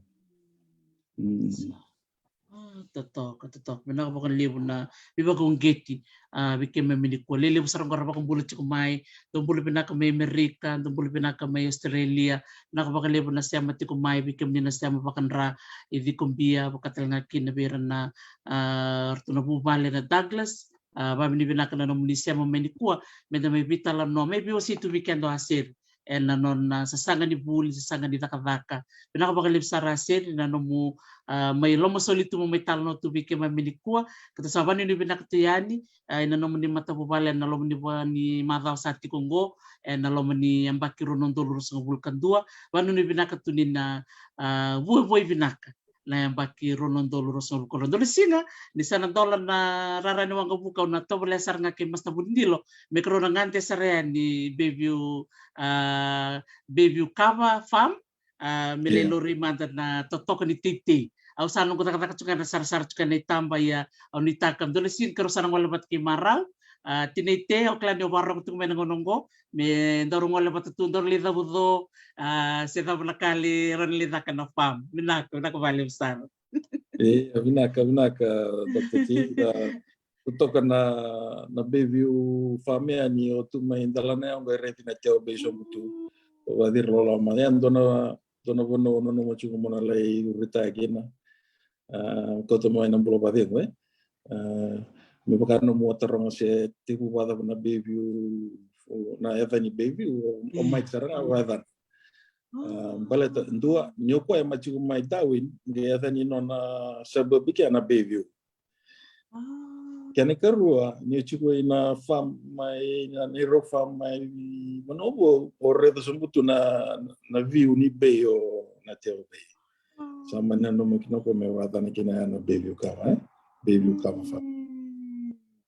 Mm. Ah, totoka, totoka. Vinaka vakalevu na veivakauqeti. Ah, vei keimami nikua. Lelevu sara qo ra vakabula tiko mai. Dou bula vinaka mai Amerika, dou bula vinaka mai Australia. Vinaka vakalevu na sema tiko mai, vei kemuni na sema vakadra i Cikobia, vaka tale ga kina vei ira na, ah, ratou na vuvale na Douglas. Ah, vavinavinaka na nomuni sema mai nikua, meda mai veitalanoa, mai veiwasei tu vei keda o Aseri ena nona sasaga ni vuli, sasaga ni cakacaka. Vinaka vakalevu sara Aseri na nomu, ah, mai lomasoli tu mo mai talanoa tu vei keimami nikua. Keda sa vanuinui vinaka tu yani, ah, ena nomuni matavuvale ena loma ni va-, ni macawa sa tiko oqo, ena loma ni yabaki rua na udolu ruasagavulu ka dua. Vanuinui vinaka tu ni na, ah, vuavuai vinaka na yabaki rua na udolu ruasagavulu ka rua. Dua na siga ni sa na dola na rara ni waqavuka, au na tovolea sara ga kei Master Vunidilo me keirau na gade sara yani Bayview, ah, Bayview Kava Farm. Ah, me lai laurai mada na totoka ni teitei. Au sa noqu cakacaka tu ga na sarasara tu ga na itaba, ia au nuitaka dua na siga keirau sa na gole vata kei marau. Ah, Tinai Te, au kila ni o vakarogo tu ga mai na gauna oqo, me daru gole vata tu, daru lai cavuco, ah, se cava na ka lai, rawa ni lai caka na farm. Vinaka, vinaka vakalevu sara. E, vinaka, vinaka, Doctor T. Ah, totoka na, na Bayview Farm ya, ni o tu mai Dalanaya oqo e raici na Tewa Bay sobu tu. Mm. Vacira loloma. Ya dua na, dua na vanua o nanuma tiko mo na lai retire kina. Ah, kauta mai na bula vacegu, e. Ah, me vaka nomu a taroga se tekivu vakacava na Bayview, na yaca ni Bayview, o, o Mike sara ga vakayacana. Ah, baleta dua, ni o koya mai tiko mai Darwin, qai yaca ni nona suburb kea na Bayview. Ah. Kena ikarua, ni o tiko ina farm mai, na neirau farm mai Vanuavou, o raica sobu tu na, na view ni bay o na Tewa Bay. Sa mani nanuma kina o koya me vakayacana kina ya na Bayview Kava, e? Bayview Kava Farm. Mm.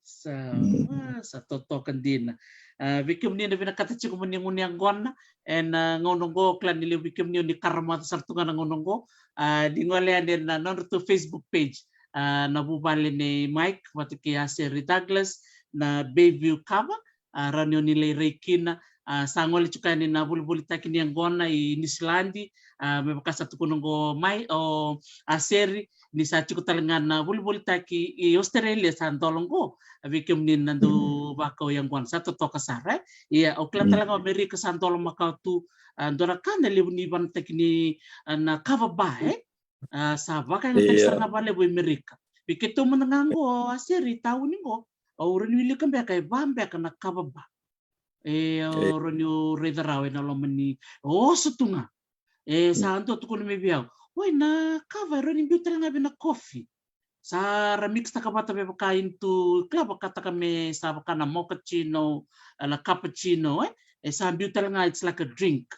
Sa, ah, sa totoka dina. Ah, vei kemuni na vinakata tiko mo ni gunu yaqona ena gauna oqo, au kila ni levu vei kemuni o ni karamaca sara tu ga na gauna oqo. Ah, ni gole yani ena nodratou Facebook page. Ah, na vuvale nei Mike vata kei Aseri Douglas, na Bayview Kava. Ah, rawa ni o ni lai rai kina. Ah, sa gole tiko yani na volivolitaki ni yaqona i Niusiladi. Ah, me vaka sa tukuna oqo mai o Aseri, ni sa tiko tale ga na volivolitaki i Australia sa dola oqo, a vei kemuni na dau vakau yaqona, sa totoka sara, e. Ia, au kila tale ga o Amerika sa dola makawa tu, ah, dua na ka na levu ni vanataki ni, ah, na kava ba, e. Ah, sa vakayagataki sara ga vakalevu i Amerika. Vei keitou mada ga oqo, Aseri, tauni oqo, au rawa ni wilika beka e va beka na kava ba. E, au rawa ni o raica rawa ena loma ni oso tu ga. E, sa dua tukuna mai vei au, oi, na kava e rawa ni biu tale ga vei na coffee. Sa ra mixtaka vata me vaka into, kila, vakataka me sa vaka na mochaccino, a, na cappuccino, e. E sa biu tale ga, it's like a drink.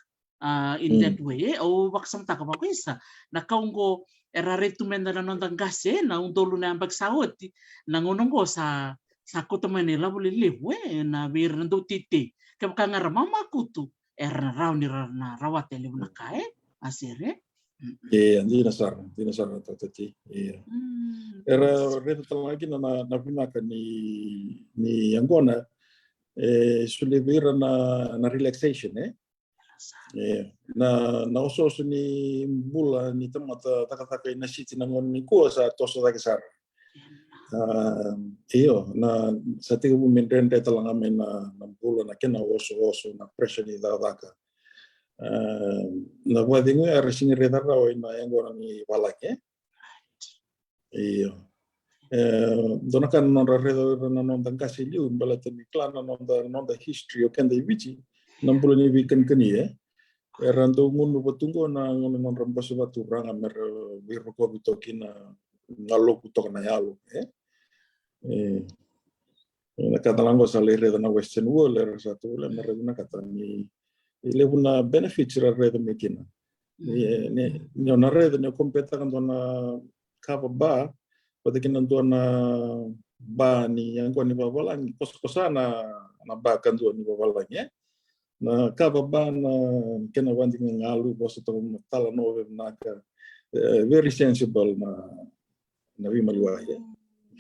Ah, in that way, e, au vakasamataka vakaisa. Na ka oqo era rai tu meda na noda qase, e, na udolu na yabaki sa oti. Na gauna oqo sa, sa kauta mai na ilavo lelevu, e, na vei ira na dau teitei. Kevaka ga ra mamakutu, era na rawa ni ra na rawata e levu na ka, e, Aseri. Mm. E, dina sara, dina sara, Doctor T. E. Mm. Era raica tale ga kina na, na vinaka ni, ni yaqona, e, solia vei ira na, na relaxation, e. E, na, na osooso ni bula ni tamata cakacaka ina siti na gauna nikua sa toso cake sara. Ah, io, na, sa tekivu me dredre tale ga mai na, na bula, na kena osooso, na pressure ni cakacaka. Ah, na vakacegu ya era sega ni raica rawa ina yaqona ni valagi, e? Io. E, dua na ka na nodra raica o ira na noda qase e liu, baleta ni kila na noda, noda history o keda i Viti, na bula ni veikanikani, e. Era dau gunuva tu qo na, na nodra bose vakaturaga me ra veirokovi toka kina na loku toka na yalo, e. E, na ka tale ga qo sa lai raica na Western world, era sa tovolea me ra vinakata ni, e levu na benefits ra raica mai kina. Ni, ni, ni o na raica, ni o compare-taka dua na kava ba vata kina dua na ba ni yaqona ni vavalagi, kosakosa na, na ba kadua ni vavalagi, e. Na kava ba na kena vakadigagalu, vosa toka, na talanoa vakavinaka, e, very sensible na, na veimaliwai, e.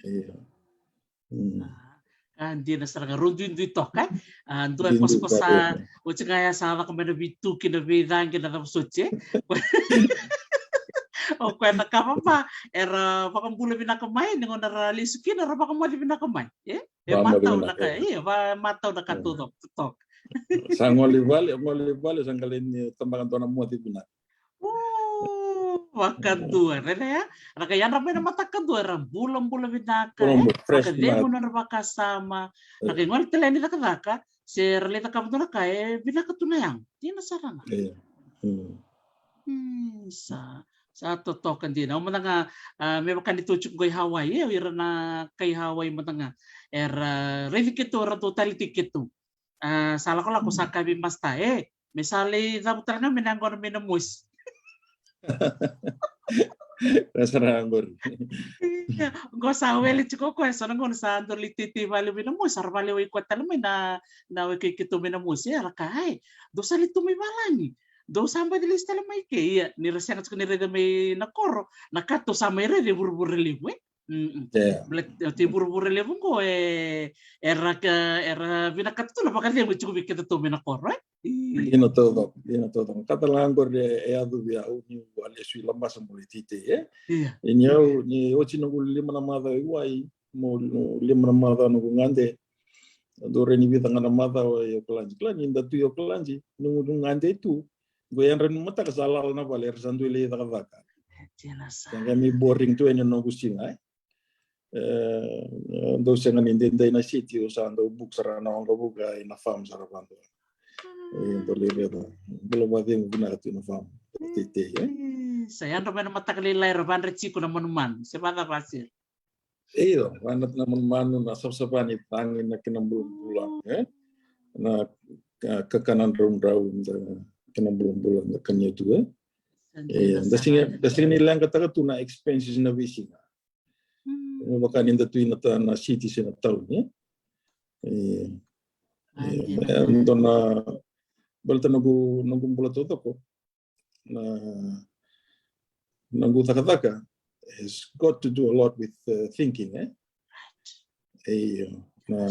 Io. Mm. Ah, A, dina sara ga, rau duidui toka, e? A, dua e kosakosa, oti ga ya sa caka mai na veituki, na veicagi, na cava soti, e? O koya na ka vava, era vakabula vinaka mai, ni gauna ra lesu kina, ra vakamoce vinaka mai, e? E matau na ka, e, va matau na ka taucoko toka. Sa gole i vale, gole i vale, sa qai lai tabaka dua na moce vinaka. O, vakadua, raica ya. Ra qai yadra mai na mataka kadua, era bulabula vinaka, e? Vakacegu nodra vakasama. Ra qai gole tale yani cakacaka, se ra lai cakava dua na ka e vinaka tu na yago. Dina sara ga. Sa, sa totoka dina. Au mada ga, a, me vaka ni tou tiko qo i Hawaii, e, o ira na kai Hawaii mada ga. Era raici keitou, era dau taleitaki keitou. A, sa lakolako sa kaya vei masta, e, me sa lai cavu tale ga mai na yaqona mai na mosi. Ia, qo sa wele tiko o koya, so na gauna sa dau lai teitei vakalevu mai na mosi, sa ra vakalewai koya tale mai na, na wekai keitou mai na mosi, e, ra kaya, ai, dou sa lai tu mai valagi, dou sa baci lesu tale mai ke. Ia, ni ra sega tiko ni raica mai na koro, na ka tou sa mai raica e vuravura levu, e. Baleta e vuravura levu qo, e, era ka, era vinakata tu na vakacegu e tiko vei kedatou mai na koro, e? Dina taucoko, dina taucoko. Ka tale ga qori e, e yacovi au niu a lesu i Labasa meu lai teitei, e? Ia. Ia ni au, ni oti noqu lima na macawa i wai, meu lima na macawa noqu gade. Dau rai ni vica ga na macawa i Okaladi. Kila ni da tu i Okaladi, noqu gade tu. Qo yadra ni mataka sa lala na vale, era sa dau lai cakacaka. Dina sara. Sa qai mai boring tu yani na noqu siga, e? E, dau sega ni daidai na siti, au sa dau book sara na waqavuka ena farm sara vakadua. E, dau lai raica. Bula vakacegu vinaka tu ena farm. Teitei, e? Sa yadra mai na mataka lailai, ra vadre tiko na manumanu. Se vacava sara. Io, vana na manumanu, na savasava ni cagi, na kena bulabula, e? Na ka-, kakana draudrau, na kena bulabula, na kania tu, e? E, da sega, da sega ni leqataka tu na expenses na veisiga. Me vaka ni da tu ina ta-, na city se na town, e? E, e, dua na, baleta noqu, noqu bula taucoko. Na, na noqu cakacaka has got to do a lot with, uh, thinking, e? Io, na,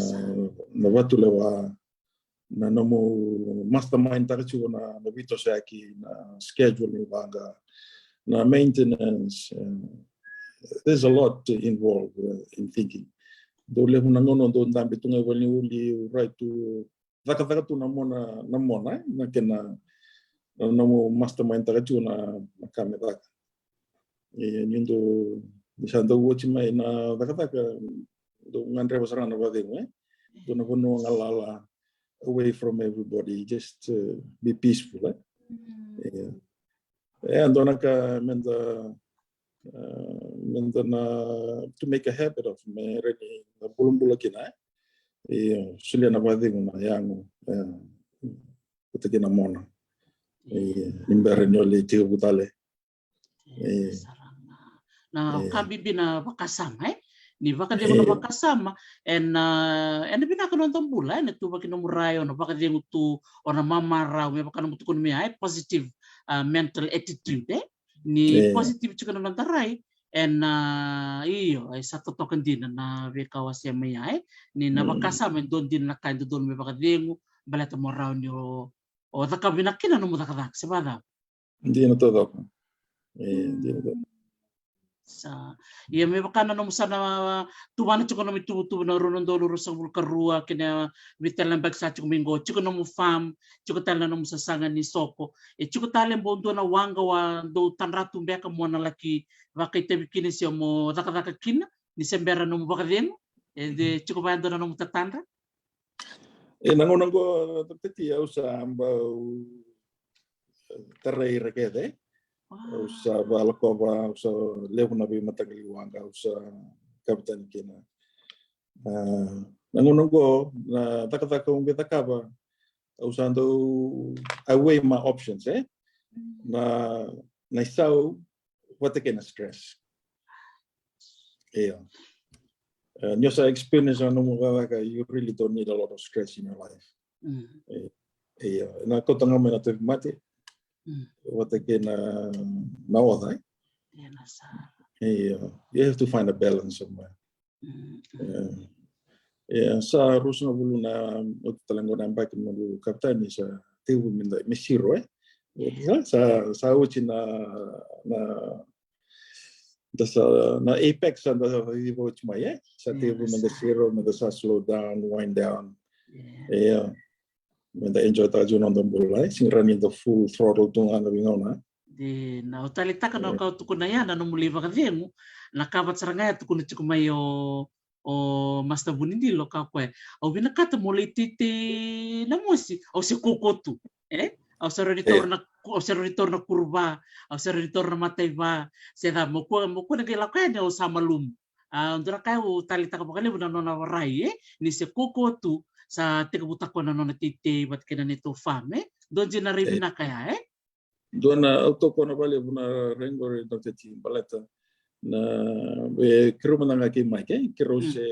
na vatulewa, na nomu mastermind taka tiko na, na veitosoyaki, na schedule ni vaqa, na maintenance, uh, there's a lot involved, uh, in thinking. Dau levu na gauna dau dabe tu ga i valeniuli, right to cakacaka tu na mona, na mona, e, na kena, na nomu mastermind taka tiko na, na ka me caka. E, ni dau, ni sa dau oti mai na cakacaka, dau gadreva sara ga na vakacegu, e? Dua na vanua galala, away from everybody, just, uh, be peaceful, e? E, e dua na ka meda, uh, meda na, to make a habit of, me rawa ni da bulabula kina, e? E, solia na vakacegu na yago, e, vata kei na mona. E, ni bera ni o lai tekivu tale. E, sara ga. Na ka bibi na vakasama, e? Ni vakacegu na vakasama, ena, ena vinaka noda bula, ena tuvaki nomu rai, o na vakacegu tu, o na mamarau, me vaka nomu tukuna mai, e, positive, a, mental attitude, e? Ni positive tiko na noda rai, ena, io, e sa totoka dina na veika au wasea mai ya, e? Ni na vakasama e dua dina na ka e dodonu me vakacegu, baleta mo rawa ni o, o cakava vinaka kina nomu cakacaka, se vacava? Dina taucoko. E, dina taucoko. Sa, ia me vaka na nomu sa na tuvana tiko nomu ituvatuva na rua na udolu ruasagavulu ka rua, kei na veitalinabaki sa tiko mai qo, tiko nomu farm, tiko tale na nomu sasaga ni soko. E tiko tale bau dua na waqa wa dau tadra tu beka mo na laki vakaitavi kina se mo cakacaka kina, ni se bera nomu vakacegu, e de tiko vaya dua na nomu tatadra? E, na gauna qo, Tati, au sa bau tarai ira kece. Au sa vakalakova, au sa levu na veimataqali waqa, au sa kavetani kina. A, na gauna qo, na cakacaka au qai cakava, au sa dau, I weigh my options, e? Na, na isau vata kei na stress. Io. E, ni o sa experience na nomu cakacaka, you really don't need a lot of stress in your life. E, io. Na kauta ga mai na tauvimate vata kei na, na oca, e? Io. You have to find a balance somewhere. E, Ia, sa ruasagavulu na, oti tale qo na yabaki na noqu kavetani sa tekivu me da, me siro, e. Sa, sa, sa oti na, na, da sa, na apex sa da sa oti mai, e. Sa tekivu me da siro, me da sa slow down, wind down. Ia. Me da enjoy taka tiko na noda bula, e. Sega ni da full throttle tu ga na veigauna. Dina, au taleitaka na ka o tukuna ya na nomu lai vakacegu, na ka vata sara ga ya tukuna tiko mai o, o Master Vunidilo ka koya. Au vinakata mo lai teitei na mosi, au se koko tu. E? Au se rawa ni taura na, au se rawa ni taura na kuruva, au se rawa ni taura na mataiva, se ca mo kua, mo kua na qai lako yani au sa malumu. A, dua na ka au taleitaka vakalevu na nona varai, e? Ni se koko tu, sa tekivutaka na nona teitei vata kei na neitou farm, e? Dua dina rai vinaka ya, e? Dua na, au tokona vakalevu na rai qori, Doctor T, baleta na, e, keirau mada ga kei Mike, e, keirau se,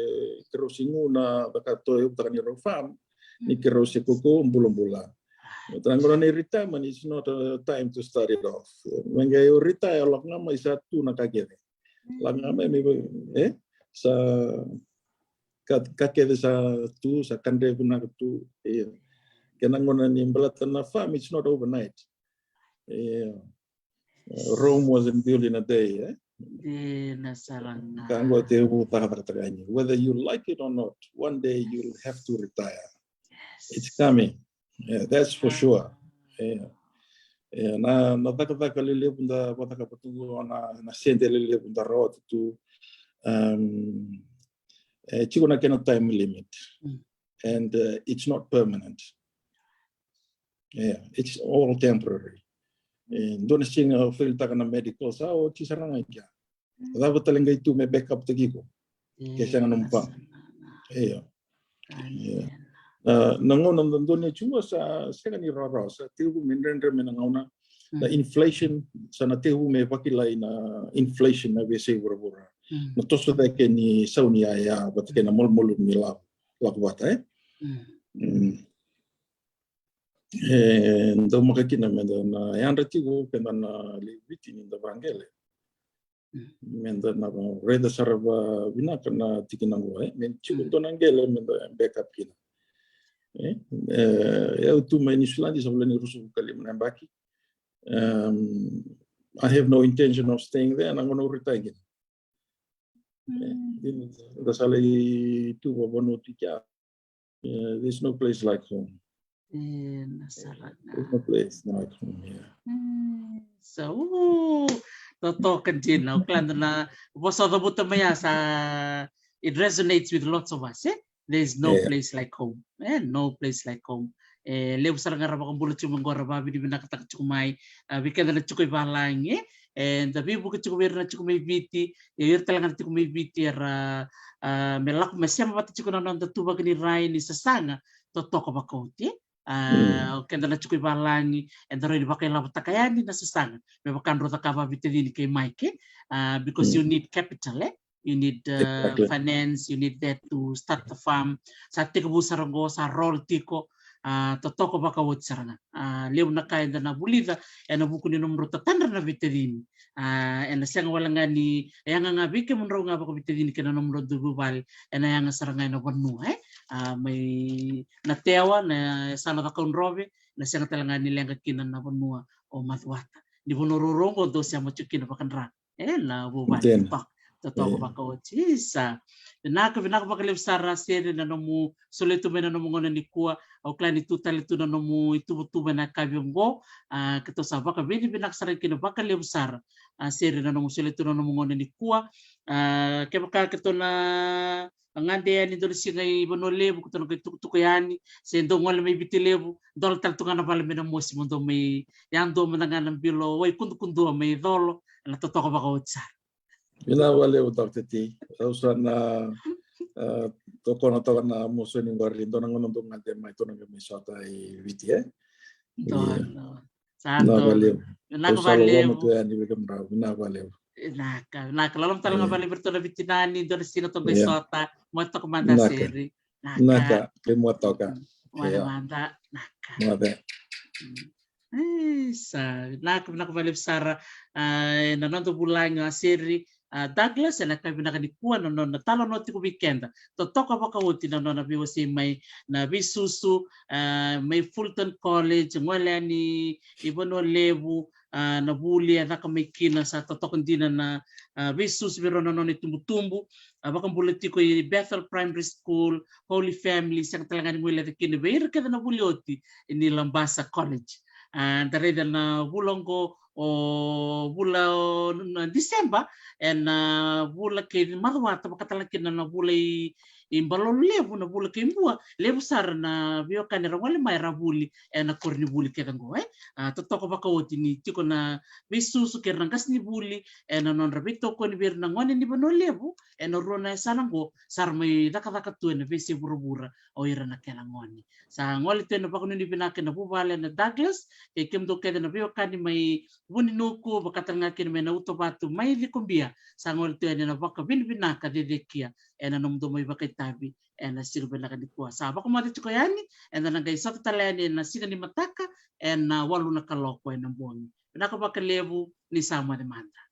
keirau se gu na vakatoyavutaka ni rau farm, ni keirau se koko bulabula. Tara qori ni retirement is not a time to start it off. Me qai o retire, lako ga mai sa tu na ka kece. Lako ga mai, me, e, sa ka, ka kece sa tu, sa kadre vinaka tu, e. Kena gauna ni baleta na farm, it's not overnight. E, Rome wasn't built in a day, e. Dina sara ga. Ka qo tekivu cakacakataka yani. Whether you like it or not, one day you'll have to retire. It's coming. Yeah, that's for sure. Yeah. Yeah, na, na cakacaka lelevu da vakacakava tu qo, na, na sede lelevu da rawata tu. Um, e tiko na kena time limit. And, uh, it's not permanent. Yeah, it's all temporary. E dua na siga o failtaka na medical, sa oti sara ga i kea. Cava tale qai tu me backup taki iko ke sega nomu farm? Io. Io. Na, na gauna da donuya tiko sa sega ni rawarawa, sa tekivu me dredre mai na gauna. Na inflation, sa na tekivu me vakilai na inflation na veiyasai vuravura. Na toso cake ni sau ni yaya vata kei na malumalumu ni lako, lako vata, e? E daumaka kina me da na yadra tiko, ke da na lewe i Viti ni da vaqele. Me da na raica sara vakavinaka na tikina qo, e? Me tiko dua na qele me da backup kina. E, e, au tu mai Niusiladi sa voleka ni ruasagavulu ka lima na yabaki. Um, I have no intention of staying there, na gauna au retire kina. E, da sa lai tu vavanua tu i kea. Yeah, there's no place like home. E, na sara ga. There's no place like home, yeah. E, sa, u, totoka dina, o kila na vosa o cavuta mai ya sa, it resonates with lots of us, e? There's no place like home. E, no place like home. E levu sara ga ra vakabula tiko mai qo ra vakavinavinakataka tiko mai, a, vei keda na tiko i valagi, e? E da veivuke tiko vei ira na tiko mai Viti, e ira tale ga na tiko mai Viti era, a, me lako me sema vata tiko na noda tuvaki ni rai ni sasaga, totoka vakaoti. A, o keda na tiko i valagi, eda rawa ni vakailavotaka yani na sasaga me vaka drau cakava veitacini kei Mike, a, because you need capital, e? You need, uh, finance, you need that to start the farm. Sa tekivu sara qo, sa roll tiko, a, totoka vakaoti sara ga. A, levu na ka eda na vulica ena vuku ni nomudrau tatadra na veitacini. A, ena sega wale ga ni yaga ga vei kemudrau ga vakaveitacini kei na nomudrau dui vuvale, ena yaga sara ga ena vanua, e? A, mai Natewa, na yasana Cakaudrove, na sega tale ga ni leqa kina na vanua o Macuata. Ni vanua ruarua qo dou sema tiko kina vakadra. E, na vuvale totoka, totoka vakaoti. Isa. Vinaka, vinaka vakalevu sara Sere na nomu solia tu mai na nomu gauna nikua. Au kila ni tu tale tu na nomu ituvatuva ena yakavi oqo. A, keitou sa vakavinavinaka sara kina vakalevu sara. A, Sere na nomu solia tu na nomu gauna nikua. A, kevaka keitou na gade yani dua na siga i Vanua Levu, keitou na qai tukutuku yani, se dou gole mai Viti Levu, dola tale tu ga na vale mai na mosi mo dou mai yadua mada ga na bilo wai kudukudua mai Colo, ena totoka vakaoti sara. Vinaka vakalevu Doctor T. Au sa na, a, tokona toka na mosi ni qori, dua na gauna dou gade mai, tou na qai mai sota i Viti, e? Donu. Sa donu. Vinaka vakalevu. Vinaka vakalevu. Au sa loloma tu yani vei kemudrau. Vinaka vakalevu. Vinaka, vinaka. Loloma tale ga vakalevu vei iratou na veitinani, dua na siga tou qai sota. Moce toka mada Sere. Vinaka. Vinaka, kei moce toka. Moce mada, vinaka. Moce. Isa, vinaka, vinaka vakalevu sara, a, ena noda vulagi o Sere, a, Douglas ena ka vinaka nikua na nona talanoa tiko vei keda. Totoka vakaoti na nona veiwasei mai na veisusu, a, mai Fulton College, gole yani i Vanua Levu, a, na vuli e caka mai kina, sa totoka dina na, a, veisusu vei rau na nona itubutubu. A, vakabula tiko i Bethel Primary School, Holy Family, sega tale ga ni guileca kina vei ira kece na vuli oti ni Labasa College. A, da raica na vula oqo, o vula o, na December, ena vula kei Macuata, vakatale kina na vula i, i Balolo Levu, na vula kei Bua, levu sara na veiwekani era gole mai era vuli ena koronivuli kece oqo, e. A, totoka vakaoti ni tiko na veisusu kei ira na qasenivuli ena nodra veitokoni vei ira na gone ni Vanua Levu ena rua na yasana oqo, sa ra mai cakacaka tu ena veiyasai vuravura o ira na kena gone. Sa gole tu ena vakanuinui vinaka ena vuvale na Douglas, kei kemudou kece na veiwekani mai Vuninuku, vakatale ga kina mai na Utovatu, mai Cikobia, sa gole tu yani ena vakavinavinaka cecekia ena nomudou mai vakaitavi ena siga vinaka nikua. Sa vakamoce tiko yani, eda na qai sota tale yani ena siga ni mataka ena walu na kaloko ena bogi. Vinaka vakalevu, ni sa moce mada.